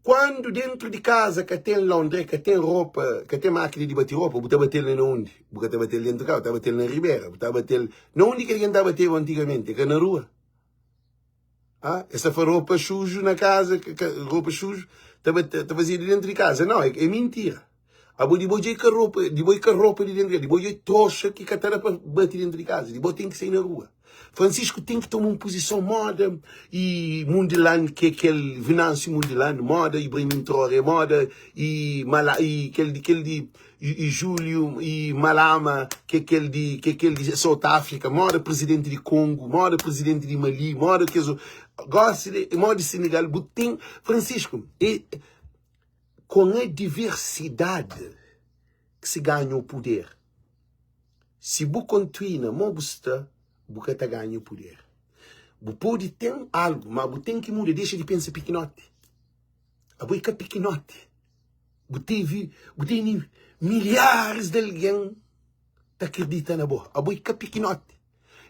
Kuandu dentru di kaza ka ten laundré, ka ten ropa, ka ten mákina di bati ropa, bu ta bate-l na undi? Bu ka ta bate-l dentru kaza, bu ta bate-l na ribera, bu ta bate-l na undi ki algen ta bateba antigamenti? É ka na rua? Ah, es ta fla ropa suju na kaza, ropa suju ta bate, ta fazedu dentru di kaza. Nau, é mintira. Abo di bo dja é ka ropa, di bo é ka ropa di dentru di kaza, di bo dja é troxa ki ka ta da pa bati dentru di kaza, di bo ten ki sai na rua. Francisco ten ki toma un puzison moda e Mundilan ki é kel Venâncio Mundilan, moda Ibrahim Traoré, moda e Mala e kel di kel di e Júlio e Malama ki é kel di ki é kel di South Africa, moda presidenti di Congo, moda presidenti di Mali, moda kes gosi de moda di Senegal, bu ten Francisco e Com a diversidade que se ganha o poder. Si bu kontuina mo bu sta, bu ka ta ganha puder. Bu pode ten algu, ma bu ten ki muda, dexa di pensa pikinoti. Abo i ka pikinoti. Bu tevi, bu tene milharis di algen ta kridita na bo. Abo i ka pikinoti.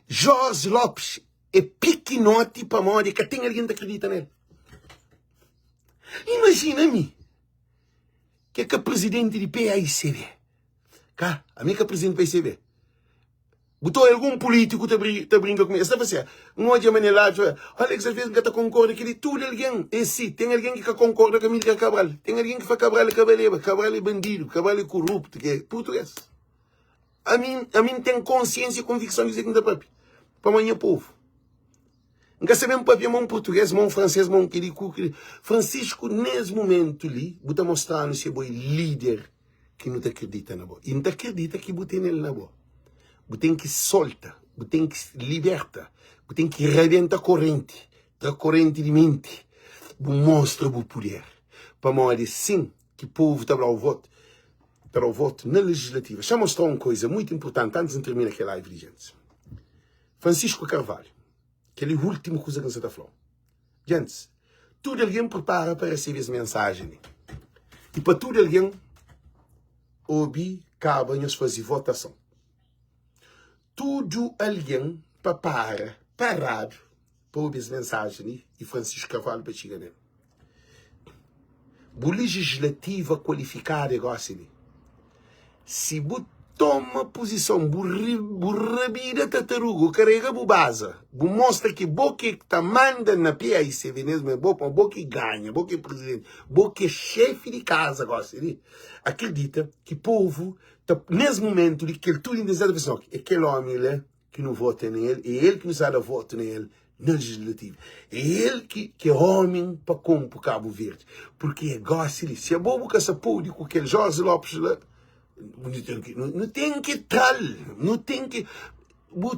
Jorge Lopes é pikinoti pamodi ka ten algen ta kridita nel. Imajina mi ki é ka prizidenti di PAICB. Ka, ami é ka prizidenti di PAICB. Bu ta oja algun pulítiku ta ta brinka ku mi, es ta fla si, N odja Manel Alves, fla, Alex, alvês N ka ta konkorda kel-li. Tudu algen é si. Ten algen ki ka konkorda ku Amílcar Cabral. Ten algen ki fla Cabral é kabaleba, Cabral é bandidu, Cabral é koruptu, ki é purtugês. Ami, ami N ten konsiénsia i konvikson di kuzê ki N ta pâpia. Pamodi nha povu. N ka sabe N papia ma un purtuges, ma un franses, ma un keli ku keli. Francisco, nes mumentu li, bu ta mostra-nu si bo é lider ki nu ta kridita na bo. I N ta kridita ki bu tene-l na bo. Bu ten ki solta, bu ten ki liberta, bu ten ki rabenta korenti, tra korenti di menti, bu mostra bu puder. Pamodi sin ki povu ta da-u votu, ta da-u votu na legislativa. Xa mostra-u un koza muitu inpurtanti antis N tirmina kel live li, gentis. Francisco Carvalho, Kel é últimu kuza ki N sa ta fla-u. Gentis, tudu algen pripara pa resebe es mensajen li. I pa tudu algen obi, kaba nhos faze votason. Tudu algen pa para, paradu, pa obi es mensajen li i Francisco Carvalho pa txiga nel. Bu legislativa kualifikadu é gosi li. Si bu. toma puzison, bu bu rabida tataruga, bu karega bu baza, bu mostra ki bo ki ta manda na PAICV mesmu, é bo, bo ki ganha, bo ki é prizidenti, bo ki é xefi di kaza gosi li. Akredita ki povu ta, nes mumentu li, kel tudu intensidadi ta pensa, ok, é kel omi la ki nu vota na el, é el ki nu sta da votu na el na legislativu, é el ki ki é omi pa konpo Kabu Verdi, purki é gosi li, si abo bu ka sa pode ku kel Jorge Lopes la, nu ten ki, nu ten ki tra-l, nu ten ki, bu,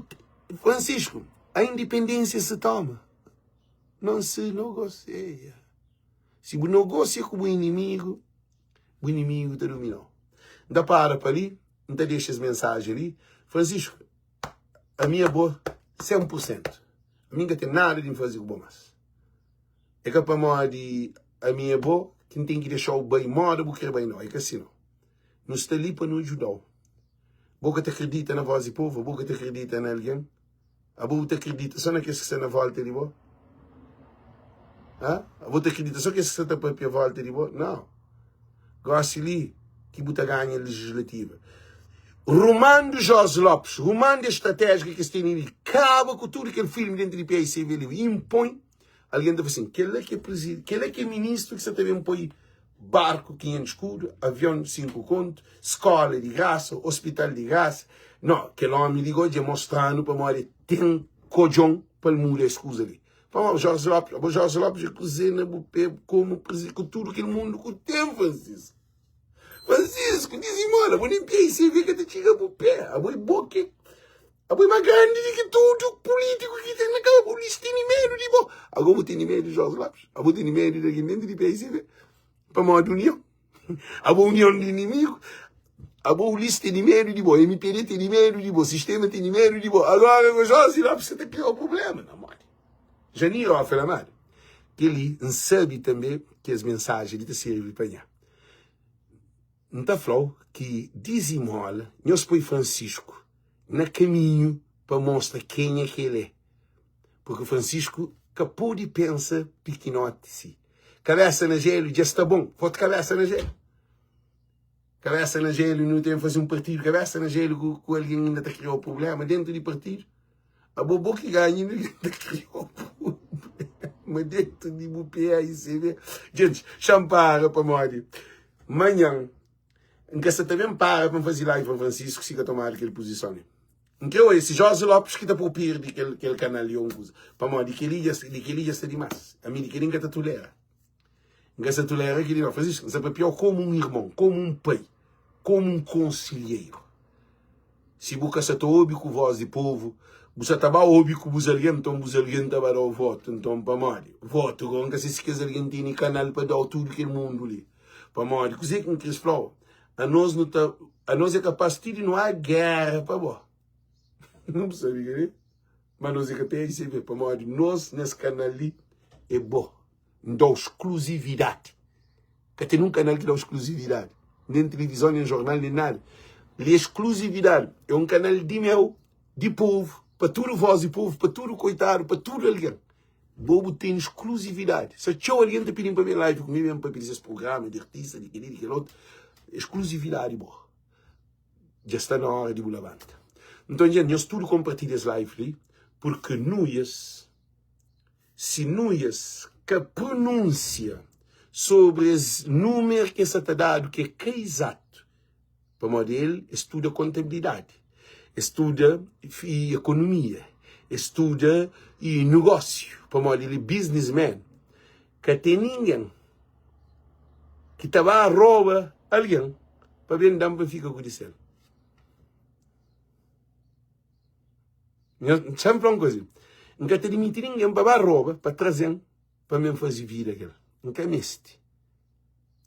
Francisco, a independência se toma, não se negocia. Si bu negosia ku bu inimigu, bu inimigu ta dumina-u. N ta para pa li, N ta dexa es mensajen li. Francisco, ami é bo 100 pur sentu. Ami N ka ten nada di N faze ku bo más. É ka pamodi ami é bo ki N ten ki dexa-u bai moda bu kre bai, nau. É ka si, nau. Nu sta li pa nu djuda-u. Bo ka ta kridita na vós di povu? Bo ka ta kridita na algen? Abo bu ta kridita só na kes ki sta na volta di bo? Ha? Abo ta kridita só kes ki sta ta papia volta di bo? Não. Gosi li ki bu ta ganha legislativa. Rumando Jorge Lopes, rumando a estratégia ki es tene li, kaba ku tudu kel filme dentro di PICV li, impõe Algen ta fla sin, kel-la ki é prezidenti, kel-la ki é ministru ki sa ta ben poi barku 500 skudu, avion 5 kontu, skola di grasa, ospital di grasa. No, kel omi li go dja mostra-nu pamodi el ten kodjon pa el muda es kuza li. Pamodi Jorge Lopes, abo Jorge Lopes é kuzê na bu pé komu prezidenti ku tudu kel mundu ku ten, Francisco. Francisco, dizimola, bo nen PICV ka ta txiga bu pé, abo é bo ki Abo é más grandi di ki tudu pulítiku ki ten na Kabu. Elis tene medu di bo. Agora bu tene medu di Jorge Lopes? Abo tene medu di algen dentu di PICV? Pamodi union? Abo union di inimigu? Abo Ulisses tene medu di bo, MPD tene medu di bo, sistema tene medu di bo. Agora ku Jorge Lopes sa ta kria problema na modi. Janir ó fla madi. Kel-li N sabe tanbe ki es mensajen li ta sirbi pa nha. N ta fla-u ki dizimola nhos poi Francisco na kaminhu pa mostra kenha ki el é. Purki Francisco ka pode pensa pikinoti si. Kabesa na jelu dja sta bon. Fotu kabesa na jelu. Kabesa na jelu nu ten faze un partidu. Kabesa na jelu ku, ku algen inda ta kria-u problema dentu di partidu. Abo bo ki ganha inda algen ta kria-u problema dentu di bu PAICB. Gentis, xa-m para pamodi manhan N ka sa ta ben para pa N faze live pa Francisco si ka tomadu kel puzison li. N kre oia si Jorge Lopes ki ta pô pirdi kel, kel kanal li ou un kuza. Pamodi kel-li dja, di kel-li dja sta dimás. Ami di kel-li N ka ta tulera. N ka sa tulera kel-li nau. Francisco, N sa papia-u komu un irmon, komu un pai, komu un konsilheiru. Si bu ka sa ta obi ku vós di povu, bu sa ta ba obi ku bus algen, nton bus algen ta ba da-u votu. Nton pamodi? Votu gó, N ka sa si kes algen tene kanal pa da-u tudu kel mundu li. Pamodi kuzê ki N kris fla-u, anos nu ta, anos é kapás ti di nu a géra pa bo. Nu bu sabe kel-li? Ma nos é ka PSB, pamodi nos nes kanal li é bo. N da-u skluzividadi. Ka ten un kanal ki da-u skluzividadi, nen tilivizon, nen jornal, nen nada. Li é skluzividadi, é un kanal di meu, di povu, pa tudu vós di povu, pa tudu koitadu, pa tudu algen. Bo bu ten exclusividade. Sa txeu algen ta pidi-m pa ben live ku mi, ben papia di ses programa, di artista, di kel-li, di kel otu. Exclusividade bo. Dja sta na hora di bu labanta. Nton, dja, nhos tudu konpartilha es live li, purki Nuias, si Nuias ka prununsia sobri es numer ki sa ta dadu ki é ka izatu, Pamodi el e studa kontabilidadi, e studa ekonomia, e studa negósiu, pamodi el é businessman. Ka ten ningen ki ta ba roba algen pa ben da-m pa N fika ku di sel. Xa-m fla un kuza, N ka ta dimiti ningen pa ba roba pa traze-m pa mi N faze vida kel. N ka meste.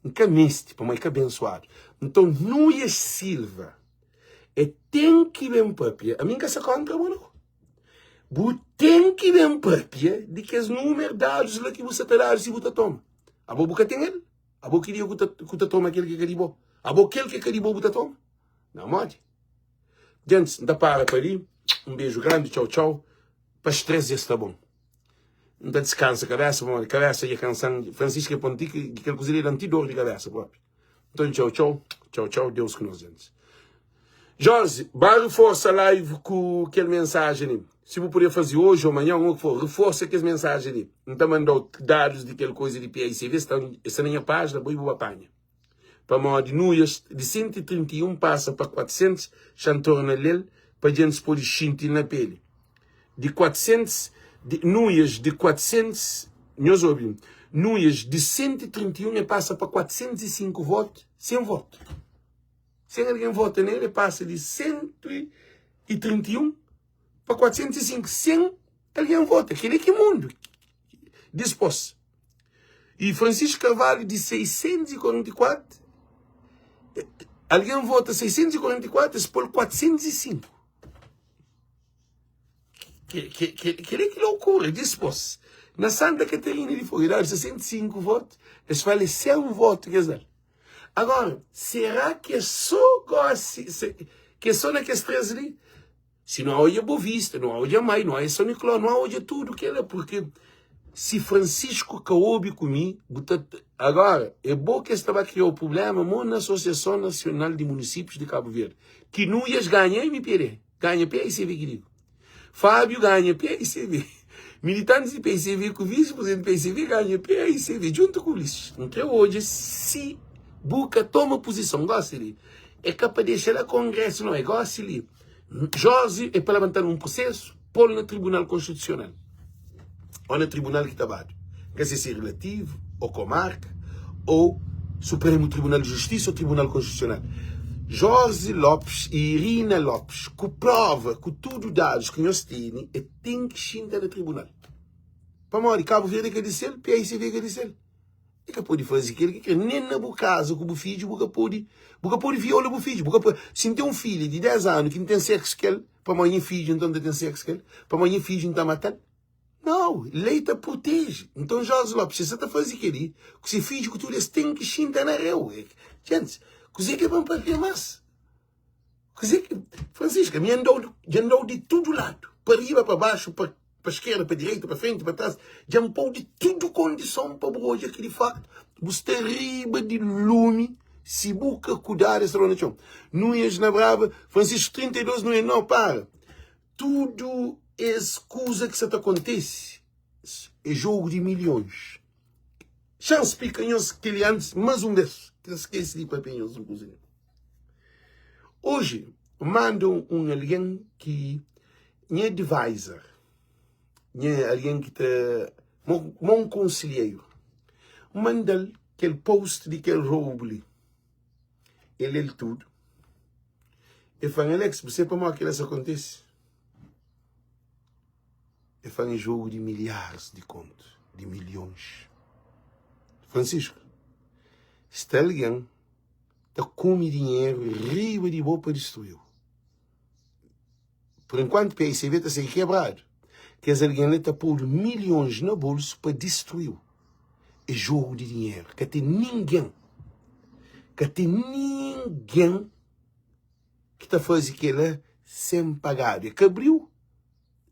N ka meste, pamodi é ka bensuadu. Nton, Nuias Silva, e ten ki ben papia. Ami N ka sta kontra bo, nau. Bu ten ki ben papia di kes numer dadus la ki bu sta ta dadu si bu ta toma. Abo bu ka ten el? Abo ki dia ku ta, ku ta toma kel ki ka di bo? Abo kel ki ka di bo bu ta toma? Na modi? Gentis, N ta para pa li. Un beju grandi, txau, txau. Pa stress dja sta bon. N ta diskansa kabesa pamodi kabesa dja kansa-m. Francisca pô-m ti ki kel kuza li da-m ti dor di kabesa propi. Nton, txau txau, txau txau, Deus ku nos djuntu. Jorge, ba reforsa live ku kel mensajen li. Si bu puder faze oji ou manhan, ou ki for, reforsa kes mensajen li. N ta manda-u dadus di kel koisa di PICV, sta, sta na nha pajina, bo i bu ba panha. Pamodi nuias di 131 pasa pa 400, xa N torna le-l pa djentis pode xinti-l na peli. Di 400, di, nuias di 400, nhos obi, nuias di 131 e pasa pa 405 votu, sen votu. Sen algen vota nel, el pasa di 131 pa 405 sen algen vota. Kel-li ki mundu dispôs. I Francisco Carvalho di 644, algen vota 644, es pô-l 405. Kel-li ki loucura. Dispôs, na Santa Catarina di Fogo, dadu 65 votu, es fala é 100 votu ki es da-l. Agora, será ki é só gosi, ki é só na kes 3 li? Si nu odja Boa Vista, nu odja Mai, nu odja São Nicolau, nu odja tudu kela, porque si Francisco ka obi ku mi, bu ta, agora, é bo ki es ta ba kria o problema mo na Associação Nacional de Municípios de Cabo Verde, ki Nuias ganha MPD, ganha PICV ki digo. Fábio ganha PICV. Militantes di PICV ku vice-presidente di PICV ganha PICV djuntu ku Ulisses. N kre odja si bu ka toma puzison gosi li. É ka pa dexa la kongresu no, é gosi li. Josi é pa labanta-l un prosesu, pô-l na Tribunal Konstitusional ô na tribunal ki ta badu. N ka se si é relativu ô komarka ô Supremu Tribunal di Justisa ô Tribunal Konstitusional. Jorge Lopes e Irina Lopes, ku prova, ku tudu dadus ki nhos tene, e ten ki xinta na tribunal. Pamodi Kabu Verdi é ka di sel, PICV é ka di sel. E ka pode faze kel ki kre, nen na bu kaza ku bu fidju bu ka pode, bu ka pode viola bu fidju, bu ka pode, si N ten un filha di 10 anu ki N ten seksu ku el, pamodi nha fidju nton ta ten seksu ku el, pamodi nha fidju N ta mata-l. Nau, lei ta proteje. Nton Jorge Lopes, si sa ta faze kel-li, ku se fidju ku tudu, es ten ki xinta na reu. Gentis, kuzê ki é pa N papia más? Kuzê ki. Francisca, mi N dau, dja N dau di tudu ladu, pa riba, pa baxu, pa, pa skerda, pa direita, pa frenti, pa tras, dja N pô-u di tudu kondison pa bu odja ki di faktu bu sta riba di lumi, si bu ka kudadu es ta da-u na txon. Nuias na Brava, Francisco, 32 Nuias, nau, para. Tudu es kuza ki sa ta kontise é jogu di milhons. Xa N splika nhos kel-li antis más un bês, ki N skese di papia nhos un kuza li. Oji, N manda un algen ki nha advisor, nha algen ki ta, mo un konselheru, N manda-l kel post di kel roubu li. El lé-l tudu. El fla-m, Alex, bu sabe pamodi kel-la sa kontise? El fla-m, é jogu di milharis di kontu, di milhons. Francisco, sta algen ta kume dinheru riba di bo pa distrui-u. Por enkuantu PICV ta sigi kebradu, kes algen li ta podu milhons na bolsu pa distrui-u. É jogu di dinheru. Ka ten ningen, ka ten ningen ki ta faze kela sen pagadu. É ka briu.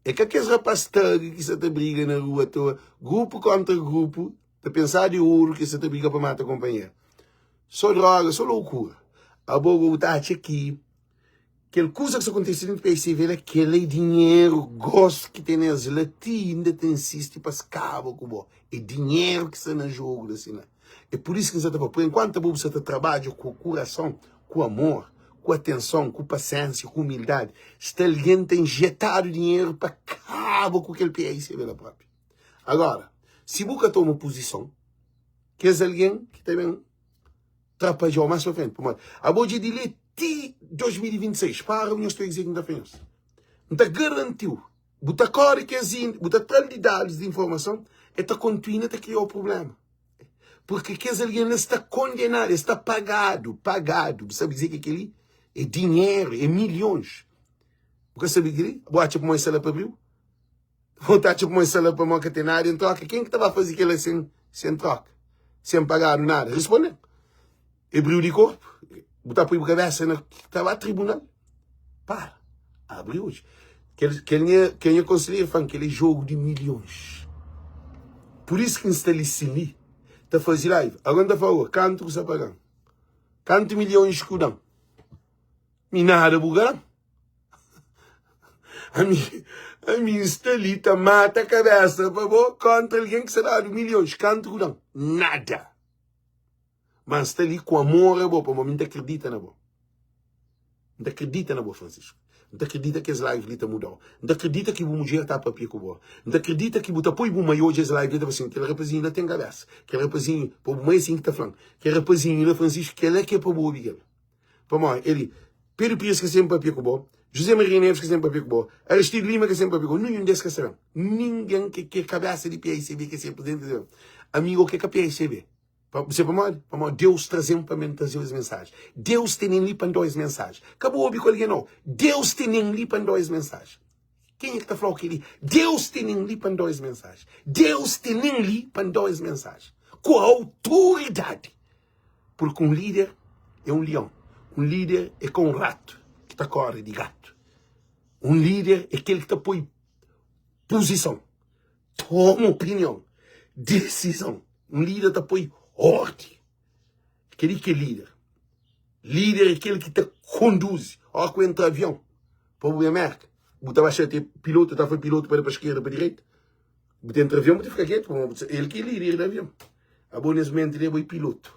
É ka kes rapaz thug ki sa ta briga na rua atoa, grupu kontra grupu, ta pensadu é oru ki sa ta briga pa mata konpanheru. So droga, so loukura. Abo bu ta atxa ki Kel kuza ki sta kontise dentu PSV la, kel é dinheru gros ki ten es la ti inda ta insisti pa es kaba ku bo. É dinheru ki sta na jogu la sina. É pur isu ki N sta ta fla, por enkuantu abo bu sta ta trabadja ku kurason, ku amor, ku atenson, ku pasiensia, ku umildadi, sta algen ta injetadu dinheru pa kaba ku kel PSV la propi. Agora, si bu ka toma puzison, kes algen ki ta ben trapadjau más pa frenti pamodi abo dja di li ti 2026 para bu nhos ta dizer ki nta fla nhos nta garantiu bu ta kore kes bu ta tral di dadus di informason e ta kontinua ta kriau problema porque kes algen la sta kondenadu es sta pagadu pagadu bu sabe dizer ki keli é dinheru é milhons bu ka sabe keli bu atxa pamodi sta la pa abriu Bu ta atxa kuma es sta la pamodi ka ten nada en troka? Ken ki ta ba faze kel-la sen, sen troka? Sen pagadu nada? Responde-m. É briu di korpu? Bu ta poi bu kabesa na ta ba tribunal? Para. Abri odju. Kel, kel nha, kel nha konselheru fla-m kel é jogu di milhons. Pur isu ki N sta li sin li, ta faze live. Agora N ta fla-u, kantu ku sta paga-m? Kantu milhons ku da-m? Mi nada bu ka Ami, ami N sta li ta mata kabesa pa bo kontra algen ki sta dadu milhons. Kantu ku dan? Nada. Ma N sta li ku amor a bo pamodi mi N ta kridita na bo. N ta kridita na bo, Francisco. N ta kridita ki es live li ta muda-u. N ta kridita ki bu mudjer ta papia ku bo. N ta kridita ki bu ta poi bu mai odja es live li ta fla sin, kel rapazinhu la ten kabesa. Kel rapazinhu, pa bu mai é sin ki ta fla-m. Kel rapazinhu la, Francisco, kel-la ki é pa bu obi kel. Pamodi el li, Pedro Pires ka sempre papia ku bo, José Maria Neves ka sempre papia ku bo, Aristide Lima ka sempre papia ku bo, ninhun des ka sabe. Ningen ki ke kabesa di PAICB ke ser presidenti ka sabe. Ami o ke ka PAICB. Pa, se pamodi? Pamodi Deus traze-m pa mi traze-u es mensaji. Deus tene-m li pa N da-u es mensaji. Ka bu obi ku algen nau. Deus tene-m li pa N da-u es mensaji. Kenha ki ta fla-u kel-li? Deus tene-m li pa N da-u es mensaji. Deus tene-m li pa N da-u es mensaji. Ku autoridadi. Purki un líder é un lion. Un líder é ka un ratu ki ta kóre di gatu. Un líder é kel ki ta poi puzison, toma opinion, disizon. Un líder ta poi órdi. Kel-li ki é líder. Líder é kel ki ta konduzi. Óras ki bu entra avion pa bu bai Mérka, bu ta ba xatia pilotu, ta fla pilotu pa da pa skerda, pa direita. Bu ta entra avion, bu ta fika ketu, pamodi el ki é líder di avion. Abo nes mumentu li abo é pilotu.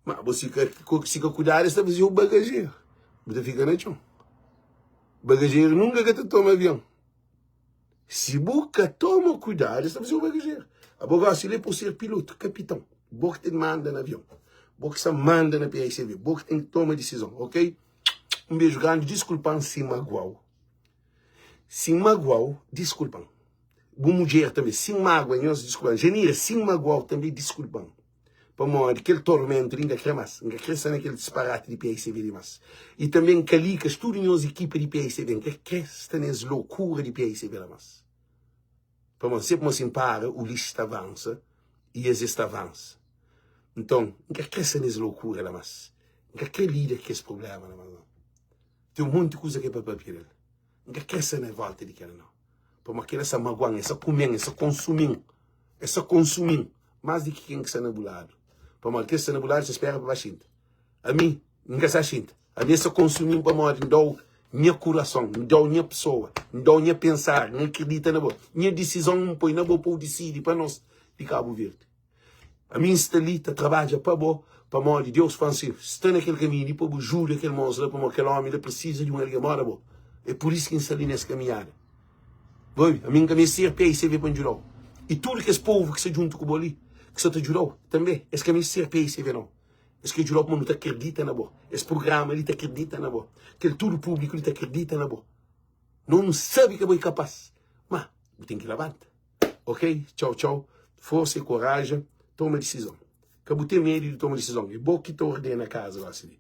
Ma bo si ka si ka kudadu es ta faze-u bagajeru. Bu ta fika na txon. Bagajeru nunka ka ta toma avion. Si bu ka toma kudadu es ta faze-u bagajeru. Abo gosi li é pa bu ser pilotu, kapiton. Bo ki ten manda na avion. Bo ki sta manda na PICV. Bo ki ten ki toma disizon, ok? Un beju grandi, diskulpa-m si magua-u. Si N magua-u, diskulpa-m. Bu mudjer tanbê, si N magua nhos, diskulpa-m. Janira, si N magua-u tanbê, diskulpa-m. Pamodi kel tormentu li N ka krê más. N ka krê sta na kel disparati di PICB li más. I tanbê N kalikas tudu nhos ekipa di PICB. N ka krê sta na es lokura di PICB la más. Pamodi sénpri mos si N para, Ulisses ta avansa i es es ta avansa. Nton, N ka krê sta na es lokura la más. N ka krê lida ku kes prubléma la más, nau. Ten un monti kuza ki é pa papia del. N ka kre sta na volta di kela nau. Pamodi kela sa maguan, e sa kumen, e sa konsumin. E sa konsumin mas di ki ken ki sta na bu ladu. Pamodi kes ki sta na bu ladu sa spera pa ba xinta. Ami, N ka sa xinta. Ami e sa konsumin pamodi N dau nha kurason, N dau nha pesoa, N dau nha pensar, N akredita na bo. Nha disizon N poi na bo pa bu disidi pa nos di Kabu Verdi. Ami N sta li ta trabadja pa bo, pamodi Deus fla-m si, Sta na kel kaminhu li pa bu juda kel mosu la, pamodi kel ómi la prisiza di un algen moda bo. É pur isu ki N sta li na es kaminhada. Bu obi? Ami N ka meste ser PICV pa N djuda-u. I tudu kes povu ki sta djuntu ku bo li, ki sta ta djuda-u tanbê, es ka meste ser PICV nau. Es krê djuda-u pamodi nu ta kridita na bo. Es prugrama li ta kridita na bo. Kel tudu públiku li ta kridita na bo. Nos nu sabe ka bo é kapás, má bu ten ki labanta. Ok txau txau força e coraja toma decisão ka bu ten medo di toma decisão é bo ki ta ordena casa gosi li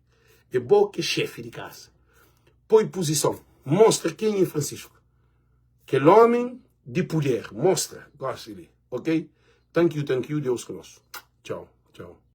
é bo ki é chefe di casa poi posição mostra quem é Francisco kel homem di poder mostra gosi li ok thank you thank you Deus ku nos txau txau.